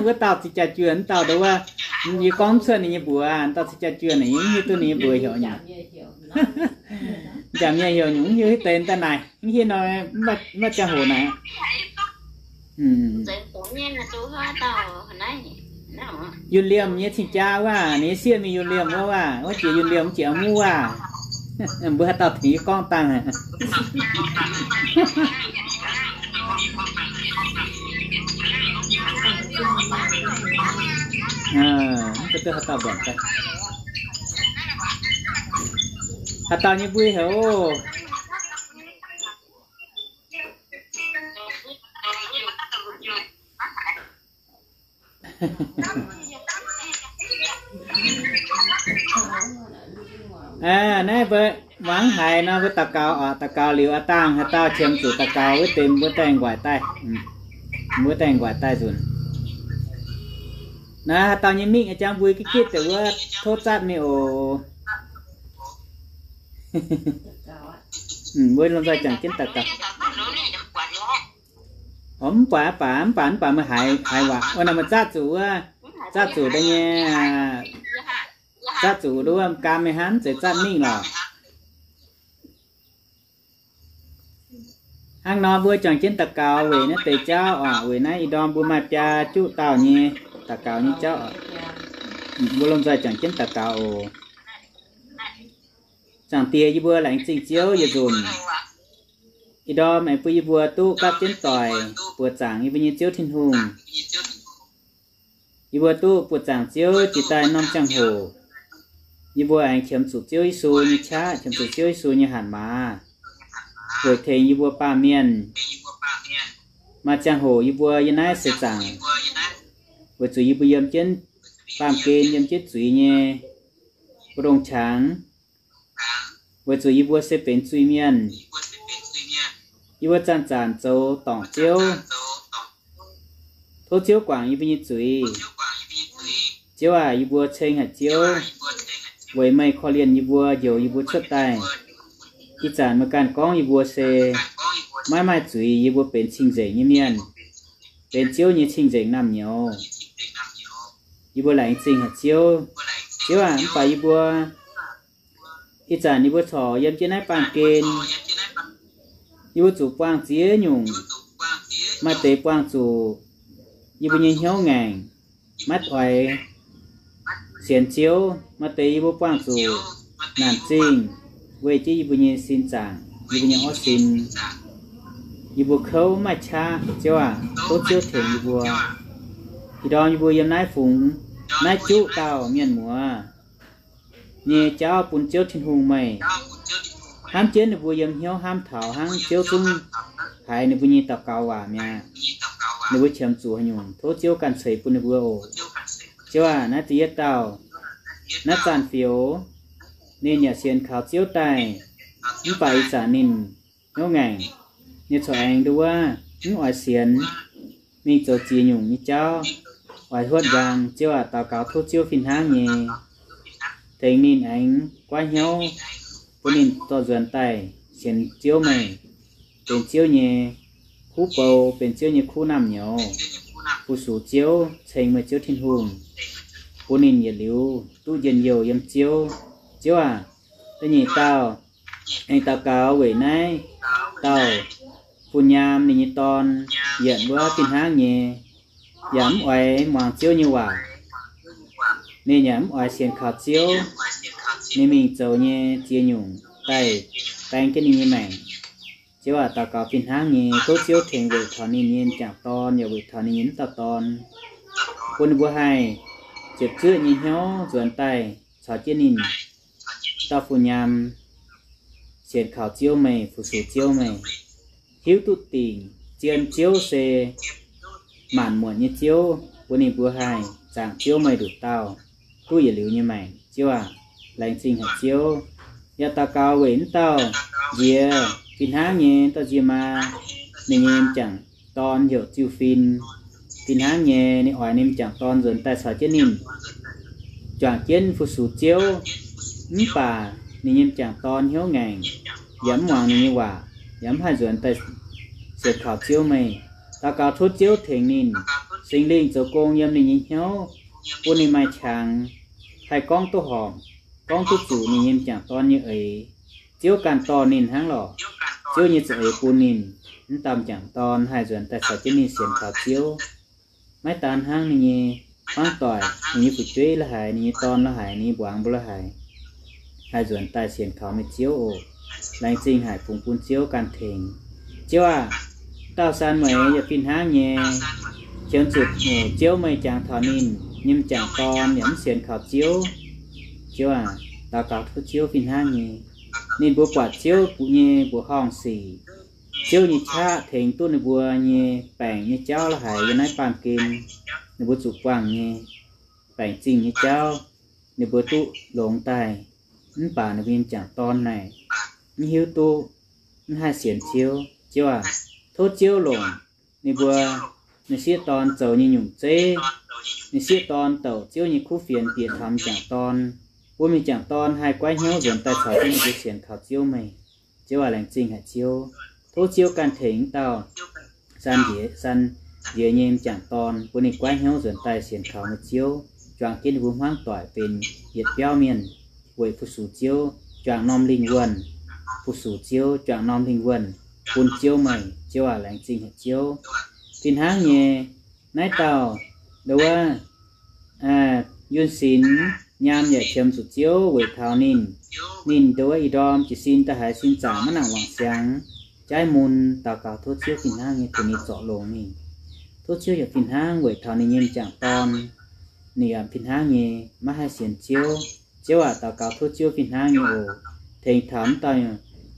Wuov dauh cing jaa juoh, wuov dauh nduov wuov, yie gorngv mv cuotv ninh nyei mbuox, dauh cing jaa juoh naaic yie mv hiuv duqv ninh nyei mbuox heuc nyei. M'jangc mienh heuc nyungc mv hiuv hiuv deix daaih naaic, mv hiuv nor, mv maaih ziangh hoc naaic. Yunh Liemh nyei cing jaa wuov, ninh nyei sieqv mingh Yunh Liemh wuov waac, wuov jiex Yunh Liemh jiex muv waac. Mbuo haaix dauh tengx yie gorngv dangh? Mv duqv haaix dauh mbuangc daaih. Haaix dauh nyei mbui haic oc. Naaiv mbuo muangx haiz nor, mbuo daux gaux oc, daux gaux liuz aqv dangh haaix dauh qiemx zuqc daux gaux wuov deix mbuo daaih nquaaic daaih, mbuo daaih nquaaic daaih nzunc. Naaiv haaix dauh nyei mingh jangx mbui gitv gitv deix wuov tov zatv mingh oc. Mbuo lomh nzoih jangx jienv daux gaux. Mv baac, mv baac, mv baac, mv baac meih haiz, haiz waac wuov naaic meih zaatv zuqc wuov, zaatv zuqc deix nyei, zaatv zuqc nduov wuov gaam meih hnangv, mv zeiz zaatv mingh lorqc. Hnangv nor mbuo juangc jienv daux gaux weic naaiv deix jauv oc, weic naaiv ih ndorm mbuo maaih biaa juqv dauh nyei daux gaux nyei jauv oc. Mbuo lomh nzoih juangc jienv daux gaux oc. Zaangc Diex, yie mbuo laengz zingh Ziouv yietc nzunc. Ih ndorm aengx bun yie mbuo duqv gapv jienv doic buoz zaangc yie mbuo nyei Ziouv Tin-Hungh. Yie mbuo duqv buoz zaangc Ziouv jiex daaih norm ziangh hoc. Yie mbuo aengx qiemx zuqc Ziouv Yesu nyei qaqv, qiemx zuqc Ziouv Yesu nyei hatc maaz, weic tengx yie mbuo baamh mienh. Maaih ziangh hoc yie mbuo yiem naaiv seix zaangc, weic zuqc yie mbuo yiem jienv baamh gen, yiem jienv zuiz nyei mbu'ndongx qangx, weic zuqc yie mbuo se benx zuiz-mienh. Yie mbuo zanc-zanc zoux dorngc Ziouv. Tov Ziouv guangc yie mbuo nyei zuiz. Ziouv aac, yie mbuo ceng haic Ziouv, weic meih korv-lienh yie mbuo, njoux yie mbuo cuotv daaih. Ih zanc meih ganh gorngv yie mbuo se maiv maaih zuiz, yie mbuo benx cing-nzengc nyei mienh, benx Ziouv nyei cing-nzengc naamh nyouz. Yie mbuo laengz zingh haic Ziouv. Ziouv aac, mv baac yie mbuo ih zanc yie mbuo corc yiem jienv naaiv baamh gen, yie mbuo zuqc buangh ziex nyungc. Maaih deix buangh zuqc yie mbuo nyei hnyouv ngaengc, maiv oix sienx Ziouv. Maaih deix yie mbuo buangh zuqc naanc zingh weic jienv yie mbuo nyei sin zaangc, yie mbuo nyei orv sin, yie mbuo kouv mv maaih qaqv. Ziouv aac, tov Ziouv tengx yie mbuo. Ih ndorm yie mbuo yiem naaiv fungx naaiv juqv dauh mienh muoz nyei jauv bun Ziouv Tin-Hungh meih. Hnamv jienv ninh mbuo yiem hnyouv hnamv taux hnangv Ziouv zungv haiz ninh mbuo nyei daux gaux waac mi'aqv. Ninh mbuo qiemx zuqc haaix nyungc, tov Ziouv ganh ceix bun ninh mbuo oc. Ziouv aac, naaiv da'yietv dauh, naaiv zanc fioux, ninh yaac sienx kaux Ziouv daaih, mv baac ih zanc ninh hnyouv ngaengc, ninh corc aengx nduov wuov, mv oix sienx, mingh zoux ziex nyungc nyei jauv, oix huotv nqaang. Ziouv aac, daux gaux tov Ziouv fih hnangv nyei tengx ninh aengx guaiv hnyouv, bun ninh dorh nzuonx daaih sienx Ziouv meih, benx Ziouv nyei kuv bou, benx Ziouv nyei kuv naamh nyouz, fu-sux Ziouv, ceng meih Ziouv Tin-Hungh, bun ninh yietc liuz duqv njien-youh yiem Ziouv. Ziouv aac, da'nyeic dauh aengx daux gaux weic naaiv dauh fun-nyaam ninh nyei dorn yietc wuov fih hnangv nyei, yaac mv oix muangx Ziouv nyei waac. Ninh yaac mv oix sienx kaux Ziouv. Ninh mingh zoux nyei ziex nyungc daaih baeng jienv ninh nyei maengc. Ziouv aac, daux gaux fih hnangv nyei, tov Ziouv tengx weic taux ninh nyei m'jangc dorn yaac weic taux ninh nyei wuov dauh dorn, bun ninh mbuo haih ziepc zuoqv nyei hnyouv nzuonx daaih caux jienv ninh dauh fun-nyaam sienx kaux Ziouv meih, fu-sux Ziouv meih, hiuv duqv dingc zien Ziouv se maanc muotc nyei Ziouv, bun ninh mbuo haih zaangc Ziouv meih nduqc dauh duqv yietc liuz nyei maengc. Ziouv aac, laengz zingh haic Ziouv. Yaac daux gaux weic wuov dauh nziex fih hnangv nyei dauh nzie maa, ninh nyei m'jangc dorn heuc Ziu Fin. Fih hnangv nyei ninh oix ninh m'jangc dorn nzuonx daaih caux jienv ninh juangc jienv fu-sux Ziouv. Mv baac ninh nyei m'jangc dorn hnyouv ngaengc, yaac mv muangx ninh nyei waac, yaac mv haih nzuonx daaih sienx kaux Ziouv meih. Daux gaux tov Ziouv tengx ninh, Singx Lingh zoux gong yiem ninh nyei hnyouv, bun ninh maaih qangx haih gorngv duqv horpc, gorngv duqv zuqc ninh nyei m'jangc dorn nyei eix. Ziouv ganh dorh ninh hnangv lorqc. Ziouv nyei za'eix bun ninh, wuov dauh m'jangc dorn haih nzuonx daaih caux jienv ninh sienx kaux Ziouv. Maiv daan hnangv ninh nyei hmuangv doic, ninh nyei fu'jueiv la'haic, ninh nyei dorn la'haic, ninh nyei mbuangz mbuo la'haic, haih nzuonx daaih sienx kaux meih Ziouv oc. Laengz zingh haic, fungx bun Ziouv ganh tengx. Ziouv aac, dauh San Mueix yaac fih hnangv nyei, qiemx zuqc Ziouv meih jangx taux ninh nyei m'jangc dorn yaac mv sienx kaux Ziouv. Ziouv aac, daux gaux tov Ziouv fih hnangv nyei. Ninh mbuo buatc Ziouv nyei mbuoqc horngh sic, Ziouv nyei qaqv tengx duqv ninh mbuo nyei baengc nyei jauv la'haic yiem naaiv baamh gen, ninh mbuo zuqc buangh nyei baengc zingh nyei jauv, ninh mbuo duqv longx daaih. Mv baac ninh mbuo nyei m'jangc dorn naaic mv hiuv duqv, mv haih sienx Ziouv. Ziouv aac, tov Ziouv longc ninh mbuo, ninh sieqv dorn zoux nyei nyungc zeiv, ninh sieqv dorn douc Ziouv nyei kuv fienx bieqc taux m'jangc dorn, bun m'jangc dorn haih goiv hnyouv nzuonx daaih caux jienv ninh mbuo sienx kaux Ziouv meih. Ziouv aac, laengz zingh haic Ziouv. Tov Ziouv ganh tengx wuov dauh San Nziex, San Nziex nyei m'jangc dorn, bun ninh goiv hnyouv nzuonx daaih sienx kaux meih Ziouv, juangc jienv ninh mbuo hmuangv doic benx yietc biauv mienh weic fu-sux Ziouv, juangc norm lingh wuonh fu-sux Ziouv, juangc norm lingh wuonh bun Ziouv meih. Ziouv aac, laengz zingh haic Ziouv. Fih hnangv nyei, naaiv dauh nduov wuov Yunh Sinx nyaam yaac qiemx zuqc Ziouv weic taux ninh. Ninh nduov wuov ih ndorm jiez sin da'haiz sin zaangc maiv nangc wangc siangx, jaiv mun, daux gaux tov Ziouv fih hnangv nyei tengx ninh zorc longx ninh. Tov Ziouv yaac fih hnangv weic taux ninh nyei m'jangc dorn, ninh yaac fih hnangv nyei maiv haih sienx Ziouv. Ziouv aac, daux gaux tov Ziouv fih hnangv nyei oc, tengx taux wuov dauh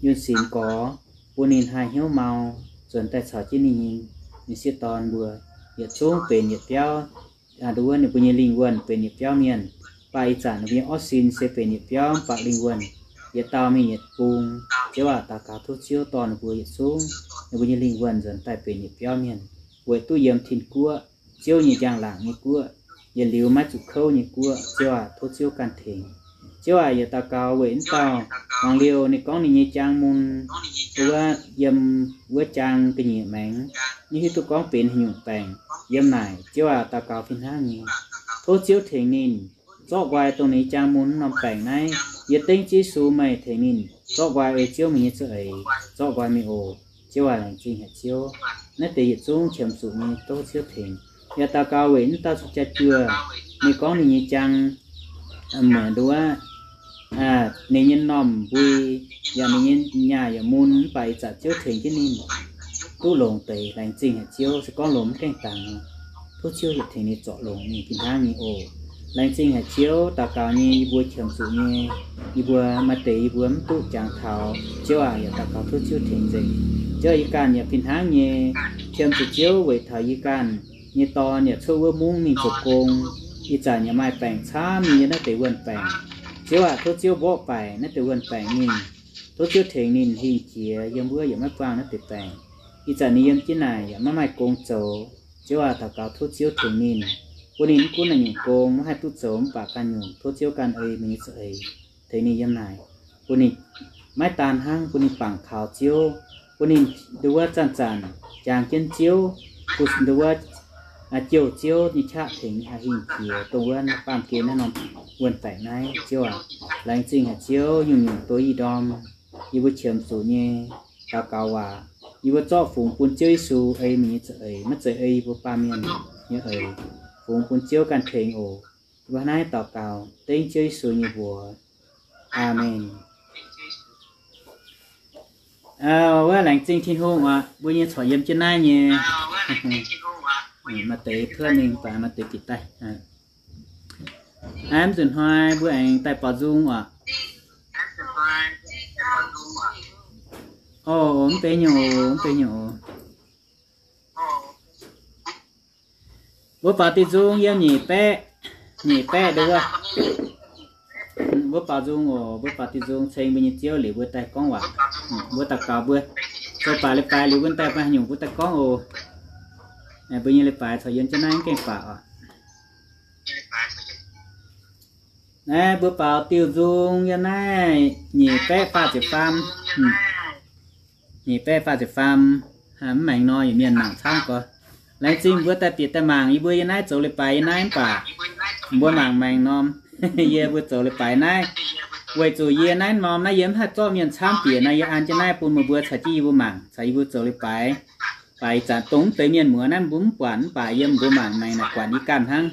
Yunh Sinx gorx, bun ninh haih hnyouv mau, nzuonx daaih caux jienv ninh nyei, ninh sieqv dorn mbuo, yietc zungv benx yietc biauv. Nduov wuov ninh mbuo nyei lingh wuonh benx yietc biauv mienh. Baac ih zanc ninh mbuo nyei orv sin se benx yietc biauv mv baac lingh wuonh yietc dauh mingh yietc bung. Ziouv aac, daux gaux tov Ziouv dorh ninh mbuo yietc zungv, ninh mbuo nyei lingh wuonh nzuonx daaih benx yietc biauv mienh, weic duqv yiem Tin-Guoqv, Ziouv nyei njang-laangc nyei guoqv, yietc liuz maiv zuqc kouv nyei guoqv. Ziouv aac, tov Ziouv ganh tengx. Ziouv aac, yaac daux gaux weic wuov dauh muangx liouh ninh gorngv ninh nyei jaang mun, wuov yiem wuov jaang ga'nyiec maengx, maiv hiuv duqv gorngv benx haaix nyungc baengc yiem naaic. Ziouv aac, daux gaux fih hnangv nyei, tov Ziouv tengx ninh zorqv nqoi dongh ninh nyei jaang mun norm baengc naaiv. Yie dengv Ziouv Yesu meih tengx ninh zorqv nqoi ei Ziouv meih nyei za'eix, zorqv nqoi meih oc. Ziouv aac, laengz zingh haic Ziouv. Naaiv deix yietc zungv qiemx zuqc nyei tov Ziouv tengx. Yaac daux gaux weic wuov dauh zuqc jaa-juoh, ninh gorngv ninh nyei jaang Muoc nduov, ninh nyei m'normh mbui, yaac ninh nyei nyaah yaac mun, mv baac ih zanc Ziouv tengx jienv ninh duqv longx deix. Laengz zingh haic Ziouv, se gorngv longx mv gaengh dangx nor, tov Ziouv yietc tengx ninh zorc longx mingh fih hnangv nyei oc. Laengz zingh haic Ziouv, daux gaux nyei yie mbuo qiemx zuqc nyei, yie mbuo maaih deix yie mbuo mv duqv jangx taux. Ziouv aac, yaac daux gaux tov Ziouv tengx nzengc. Ziouv, yie ganh yaac fih hnangv nyei qiemx zuqc Ziouv weic taux yie ganh nyei dorn yaac cuotv wuov mungv mingh zoux gong. Ih zanc yaac maaih baengc camv mingh yiem naaiv deix wuonh baengc. Ziouv aac, tov Ziouv mborqv baaic naaiv deix wuonh baengc mingh. Tov Ziouv tengx ninh hingh jiex yiem wuov yaac maiv buangh naaiv deix baengc. Ih zanc ninh yiem jienv naaic yaac maiv maaih gong zoux. Ziouv aac, daux gaux tov Ziouv tengx ninh, bun ninh mv gunv naaiv nyungc gong maiv haih duqv zoux mv baac ganh nyungc tov Ziouv ganh ei mingh nyei za'eix tengx ninh yiem naaic, bun ninh maiv daan hnangv, bun ninh bangc kaux Ziouv, bun ninh nduov wuov zanc-zanc jangx jienv Ziouv, bun nduov wuov jouh Ziouv nyei qaqv tengx ninh haih hingh jiex dongh wuov baamh gen naaiv norm wuonh baengc naaiv. Ziouv aac, laengz zingh haic Ziouv, nyungc-nyungc doz yie ndorm yie mbuo qiemx zuqc nyei daux gaux waac, yie mbuo zorqv fungx bun Ziouv Yesu ei mingh nyei za'eix, maiv zeiz ei yie mbuo baamh mienh nyei eix. Fungx bun Ziouv ganh tengx oc. Yie mbuo naaiv daux gaux dengv Ziouv Yesu nyei mbuox. Aamen. Wuov laengz zingh Tin-Hungh oc, mbuo nyei corc yiem jienv naaiv nyei. Maaih deix puotv mingh baac maaih deix bieqc daaih. Mv nzunc hnoi mbuo aengx daaih baaux nzung oc. Oc, mv benx nyungc oc, mv benx nyungc oc. Mbuo baaux diuh nzung yiem nyeic baeqv, nyeic baeqv nduov wuov. Mbuo baaux nzung oc, mbuo baaux diuh nzung ceng mbuo nyei Ziouv liuz mbuo daaih gorngv waac. Mbuo daux gaux mbuo zoux baac leiz-baaix liuz mbuo daaih maaih haaix nyungc mbuo daaih gorngv oc. Mbuo nyei leiz-baaix corc yiem jienv naaiv mv gaengh baac oc. Naaiv mbuo baaux diuh nzung yiem naaiv nyeic baeqv faah ziepc faam. Nyeic baeqv faah ziepc faam. Mv maengx nor yietc mienh mangc camv gorx. Laengz zingh mbuo daaih bieqc daaih mangc yie mbuo yiem naaiv zoux leiz-baaix yiem naaiv mv baac mbuo mangc maengx norm. Yie mbuo zoux leiz-baaix naaiv, weic zuqc yie naaiv norm naaiv yie mv haih zorqv mienh camv bieqc nor, yie an jienv naaiv bun meih mbuo caux jienv yie mbuo mangc caux yie mbuo zoux leiz-baaix. Baac ih zanc dongh mv deix mienh muoz naaiv mbuo mv buatc, mv baac yiem mbuo mangc maengx naaic buatc yie ganh hnangv.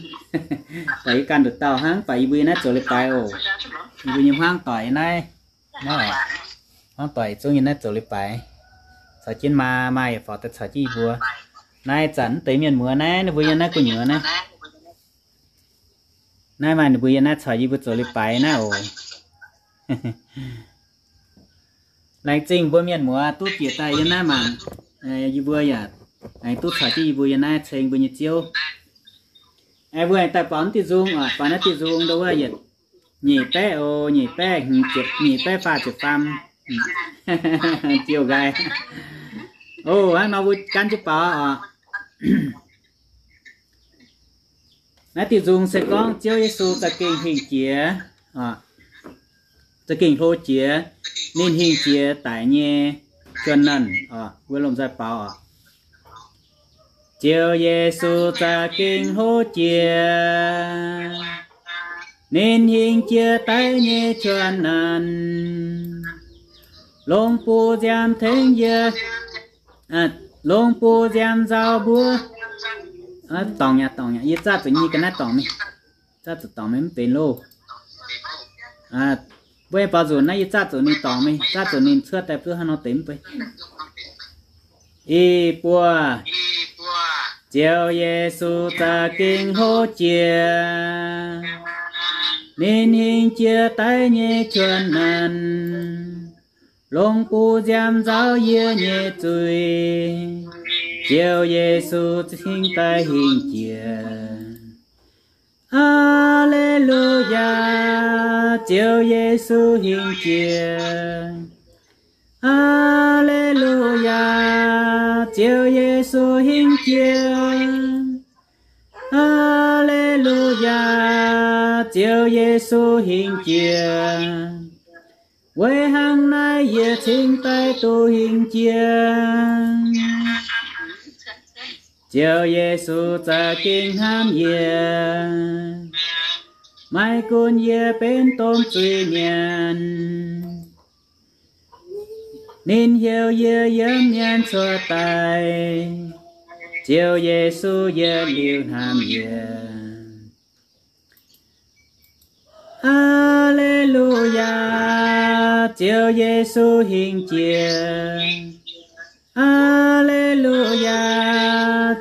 Buatc yie ganh nduqc dauh hnangv, baac yie mbuo yiem naaiv zoux leiz-baaix oc. Yie mbuo nyei hmuangv doic yiem naaiv, hmuangv doic zungv yiem naaiv zoux leiz-baaix, caux jienv maa, maa yaac faaux daaih caux jienv yie mbuo. Naaiv zanc mv deix mienh muoz naaiv ninh mbuo yiem naaiv gu'nyuoz naaiv. Naaiv maaih ninh mbuo yiem naaiv caux yie mbuo zoux leiz-baaix naaiv oc. Laengz zingh mbuo mienh muoz duqv bieqc daaih yiem naaiv mangc. Yie mbuo yaac aengx duqv caux jienv yie mbuo yiem naaiv ceng mbuo nyei Ziouv. Aengx mbuo aengx daaih baaux naaiv diuh nzung oc, baaux naaiv diuh nzung ndau wuov yietc, nyeic baeqv oc, nyeic baeqv hmz ziepc, nyeic baeqv faah ziepc faam. Ziouc nqaai. Oc, hnangv nor mbuo gan jienv baaux oc. Naaiv diuh nzung se gorngv Ziouv Yesu za'gengh hingh jiex, za'gengh hlo jiex, ninh hingh jiex daic nyei juonh nanc oc. Mbuo lomh nzoih baaux oc. Ziouv Yesu za'gengh hlo jiex, ninh hingh jiex daic nyei juonh nanc, longx bun nziaamv tengx yie, longx bun nziaamv nzauh mbuo. Dorngc yaac dorngc yaac, yie zaah zuqc nyei ga'naaiv dorngc mingh. Zaah zuqc dorngc mingh mv benx loh. Mbuo baaux nzunc naaiv yie zaah zuqc ninh dorngc mingh, zaah zuqc ninh cuotv daaih duqv hnangv nor deix mv bei. Ih buo, Ziouv Yesu za'gengh hlo jiex, ninh hingh jiex daic nyei juonh nanc, longx bun nziaamv nzauh yie nyei zuiz. Ziouv Yesu cingx daaih hingh jiex. Aa^le^lu^yaa, Ziouv Yesu hingh jiex. Aa^le^lu^yaa, Ziouv Yesu hingh jiex. Aa^le^lu^yaa, Ziouv Yesu hingh jiex. Weic hnangv naaiv yie cingx daaih duqv hingh jiex. Ziouv Yesu za'gengh hnamv yie, maiv gunv yie benx domh zuiz-mienh, ninh heuc yie yiem mienh cuotv daaih. Ziouv Yesu yietc liuz hnamv yie. Aa^le^lu^yaa, Ziouv Yesu hingh jiex. Aa^le^lu^yaa,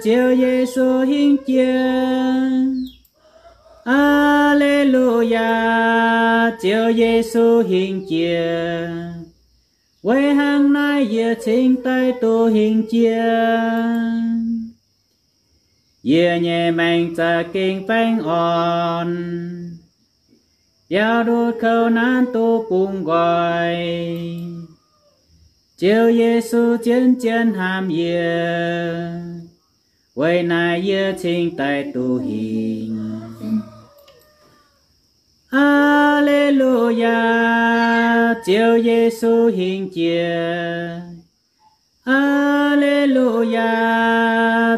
Ziouv Yesu hingh jiex. Aa^le^lu^yaa, Ziouv Yesu hingh jiex. Weic hnangv naaiv yie cingx daaih duqv hingh jiex. Yie nyei maengc za'gengh baengh orn, biaux ndutc kouv naanv duqv bungx nqoi. Ziouv Yesu zien-zien hnamv yie, weic naaiv yie cingx daaih duqv hingh. Aa^le^lu^yaa, Ziouv Yesu hingh jiex. Aa^le^lu^yaa,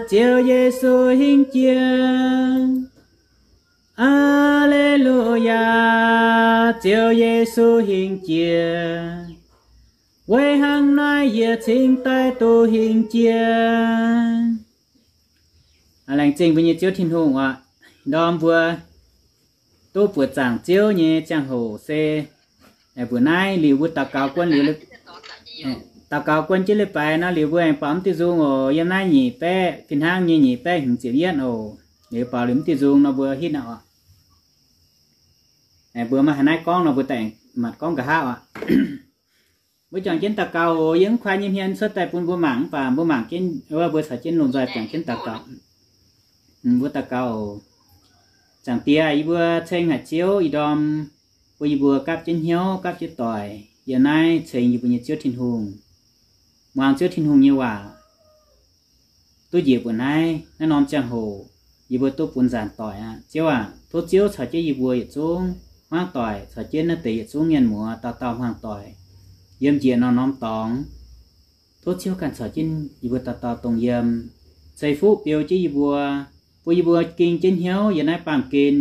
Ziouv Yesu hingh jiex. Aa^le^lu^yaa, Ziouv Yesu hingh jiex. Weic hnangv naaiv yie cingx daaih duqv hingh jiex. Laengz zingh mbuo nyei Ziouv Tin-Hungh oc. Ndorm mbuo duqv buoqc zaangc Ziouv nyei ziangh hoc se mbuoqc naaiv liuz mbuo daux gaux guon liuz, daux gaux guon jienv leiz-baaix nor liuz mbuo aengx baaux mv diuh nzung oc. Yiem naaiv nyic baeqv, fih hnangv nyei nyic baeqv hmz ziepc yietv oc. Liuz baaux liuz mv diuh nzung nor mbuo hitv aqv oc. Mbuo maaih haaix naaiv gorngv nor mbuo daaih matc gorngv nqa'haav oc. Mbuo juangc jienv daux gaux oc. Yie mv kuaai nyei hmien cuotv daaih bun mbuo mangc, mv baac mbuo mangc jienv wuov, mbuo caux jienv lomh nzoih juangc jienv daux gaux. Mbuo daux gaux oc. Zaangc Diex, yie mbuo ceng haic Ziouv ih ndorm bun yie mbuo gapv jienv hnyouv gapv jienv doic yiem naaiv ceng yie mbuo nyei Ziouv Tin-Hungh. Muangx Ziouv Tin-Hungh nyei waac duqv njiec mbuo naaiv, naaiv norm ziangh hoc yie mbuo duqv bun nzaanc doic aqv. Ziouv aac, tov Ziouv caux jienv yie mbuo yietc zungv hmuangv doic, caux jienv naaiv deix yietc zungv mienh muoz dauh dauh hmuangv doic yiem njiec norm-norm dorngx. Tov Ziouv ganh caux jienv yie mbuo dauh dauh dongh yiem, ceix fuqv beu jienv yie mbuo, bun yie mbuo ging jienv hnyouv yiem naaiv baamh gen,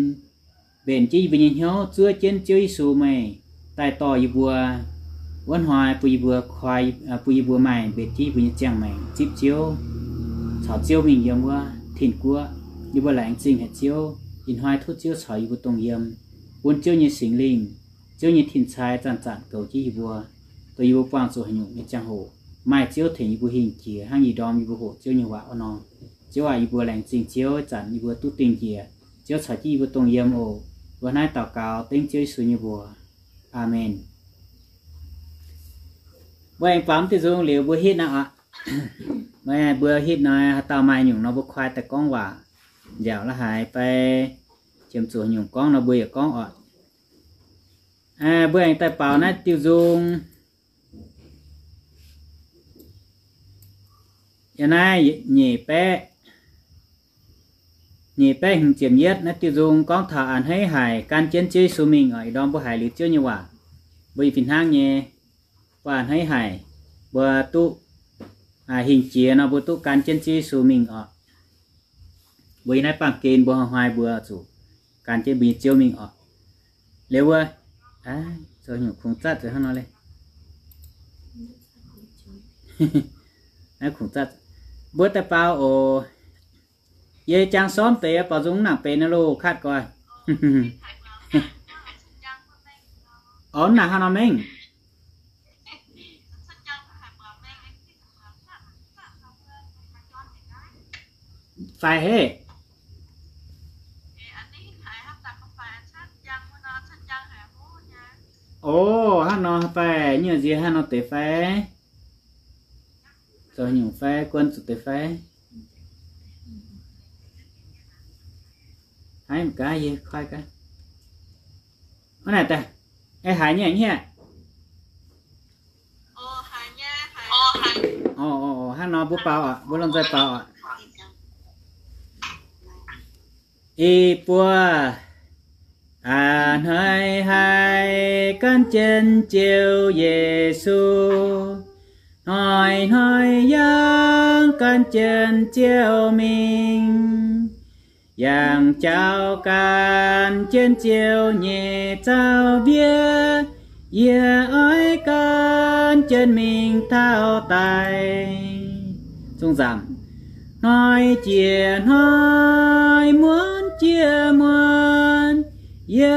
mbenc jienv yie mbuo nyei hnyouv zuov jienv Ziouv Yesu meih daaih dorh yie mbuo. Wuov hnoi bun yie mbuo koi, bun yie mbuo maaih mbenc jienv yie mbuo nyei ziangh maengc zipv Ziouv, caux Ziouv mingh yiem wuov tin-guoqv. Yie mbuo laengz zingh haic Ziouv. Ih hnoi tov Ziouv caux yie mbuo dongh yiem, bun Ziouv nyei Singx Lingh, Ziouv nyei tin-cai zanc-zanc goux jienv yie mbuo, dongh yie mbuo buangh zuqc haaix nyungc nyei ziangh hoc, maaih Ziouv tengx yie mbuo hingh jiex hnangv ih ndorm yie mbuo hoqc Ziouv nyei waac wuov nor. Ziouv aac, yie mbuo laengz zingh Ziouv ih zanc yie mbuo duqv dingh njiec, Ziouv caux jienv yie mbuo dongh yiem oc. Mbuo naaiv daux gaux dengv Ziouv Yesu nyei mbuox. Aamen. Mbuo aengx baaux mv diuh nzung liuz mbuo hitv aqv oc. Mbuo hitv nor haaix dauh maaih nyungc nor mbuo koi daaih gorngv waac, nziaauc la'haaix fai qiemx zuqc nyungc gorngv nor mbuo yietc gorngv oc. Mbuo aengx daaih baaux naaiv diuh nzung. Yiem naaiv nyeic baeqv, nyeic baeqv hmz ziepc yietv naaiv diuh nzung gorngv taux a'hneiv haic gan jienv Ziouv Yesu mingh oc. Ih ndorm mbuo haiz liuz Ziouv nyei waac, mbuo fih hnangv nyei, mbuo a'hneiv haic, mbuo duqv hingh jiex nor mbuo duqv gan jienv Ziouv Yesu mingh oc. Mbuo yiem naaiv baamh gen mbuo hnoi-hnoi mbuo zuqc gan jienv mbuo nyei Ziouv mingh oc. Liuz wuov, zoux nyungc kungx zatv zoux hnangv nor le. Naaiv kungx zatv, mbuo daaih baaux oc. Yie jangx sormv deix baaux nzung mv nangc benx nor loh, katv goi. Orv, mv nangc hnangv nor mengh. Faix heh. Orv, hnangv nor faix, nyuoz nziex hnangv nor deix faix. Zoux nyungc fai, guon zuqc deix fai? Haiv gaax, yie koi gaax. Hnangv naaic daaih. Ei, haiz nyei hniev? Hnangv nor mbuo baaux oc, mbuo lomh nzoih baaux oc. Ih buo a'hneiv haic gan jienv Ziouv Yesu, hnoi-hnoi yangh gan jienv Ziouv mingh. Yangh jauv gan jienv Ziouv nyei zaux-mbiev, yie oix gan jienv mingh taux daic. Zungv nzamc. Hnoi jiex hnoi, muonz jiex muonz, yie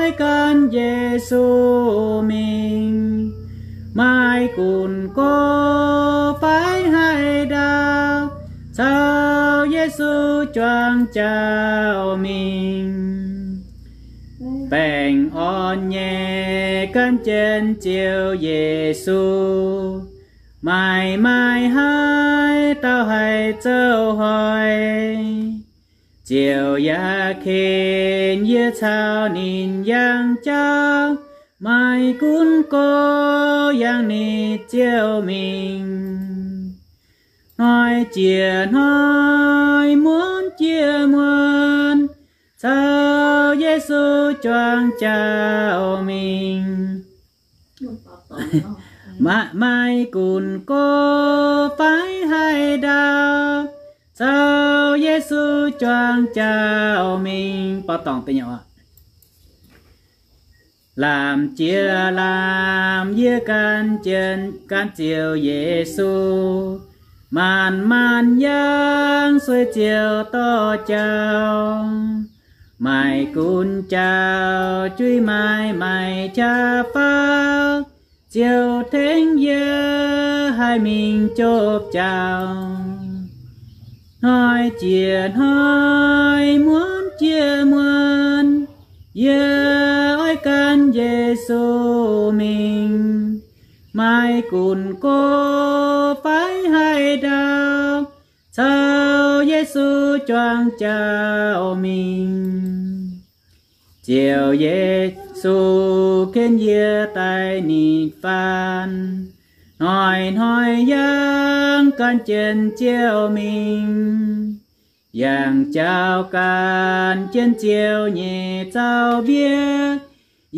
oix Yesu mingh. Maaih gunv gox fai haaix ndau, caux Yesu juangc jauv mingh. Baengh orn nyei gan jienv Ziouv Yesu, maaih maaih haaix dauh haih zouv hoic, Ziouv yaac ken yie caux ninh yangh jauv. Maaih gunv gox yangh ninh Ziouv mingh. Hnoi jiex hnoi, muonz jiex muonz, caux Yesu juangc jauv mingh. Maaih, maaih gunv gox fai haaix ndau, caux Yesu juangc jauv mingh. Bau dorngc deix nyei oc. Lamh jiex lamh yie gan jienv, gan Ziouv Yesu, maanc maanc yangh sueih Ziouv dorh jauv. Maaih gunv jauv juiv maaih, maaih qaqv faaux, Ziouv tengx yie haih mingh jopv jauv. Hnoi jiex hnoi, muonz jiex muonz, yie oix gan Yesu mingh. Maaih gunv gox fai haaix ndau, caux Yesu juangc jauv mingh. Ziouv Yesu ken yie daaih nitv faanv, hnoi-hnoi yangh gan jienv Ziouv mingh. Yangh jauv gan jienv Ziouv nyei zaux-mbienc,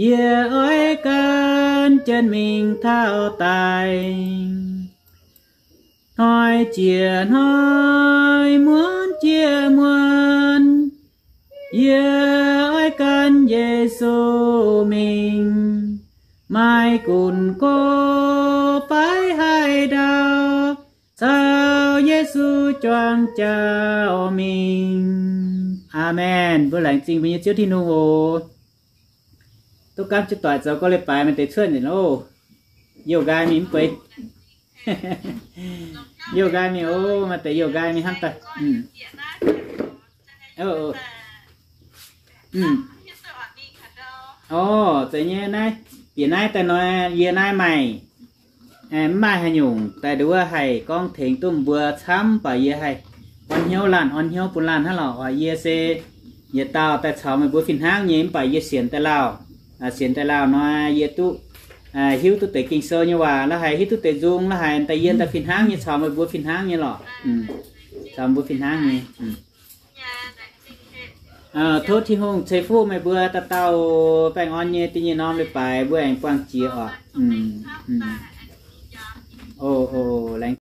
yie oix gan jienv mingh taux daic. Hnoi jiex hnoi, muonz jiex muonz, yie oix gan Yesu mingh. Maaih gunv gox fai haaix ndau, caux Yesu juangc jauv mingh. Aamen. Mbuo laengz zingh mbuo nyei Ziouv Tin-Hungh oc. Duqv gaamv jienv doic zoux gorx leiz-baaix maaih deix cuotv nzengc loh. Youh nqaai mingh mv bueix. Youh nqaai mingh oc, maaih deix youh nqaai mingh hnamv daaih. Orv, zeiz nyei naaiv, bieqc naaiv daaih nor, yie naaiv maaih, mv maaih haaix nyungc daaih nduov haih gorngv tengx duqv mbuo camv, mv baac yie haih orn hnyouv laanh, orn hnyouv bun laanh hnangv lorqc. Yie se yietc dauh daaih caux meih mbuo fih hnangv nyei, mv baac yie sienx daaih lauh, sienx daaih lauh nor, yie duqv hiuv duqv deix Ging-Sou nyei waac, la'haix hiuv duqv deix nzung, la'haix daaih yie daaih fih hnangv nyei caux meih mbuo fih hnangv nyei lorqc. Caux mbuo fih hnangv nyei. Tov Tin-Hungh ceix fuqv meih mbuo dauh dauh, baengh orn nyei, da'nyeic norm leiz-baaix mbuo aengx buangh jiex oc. O, laengz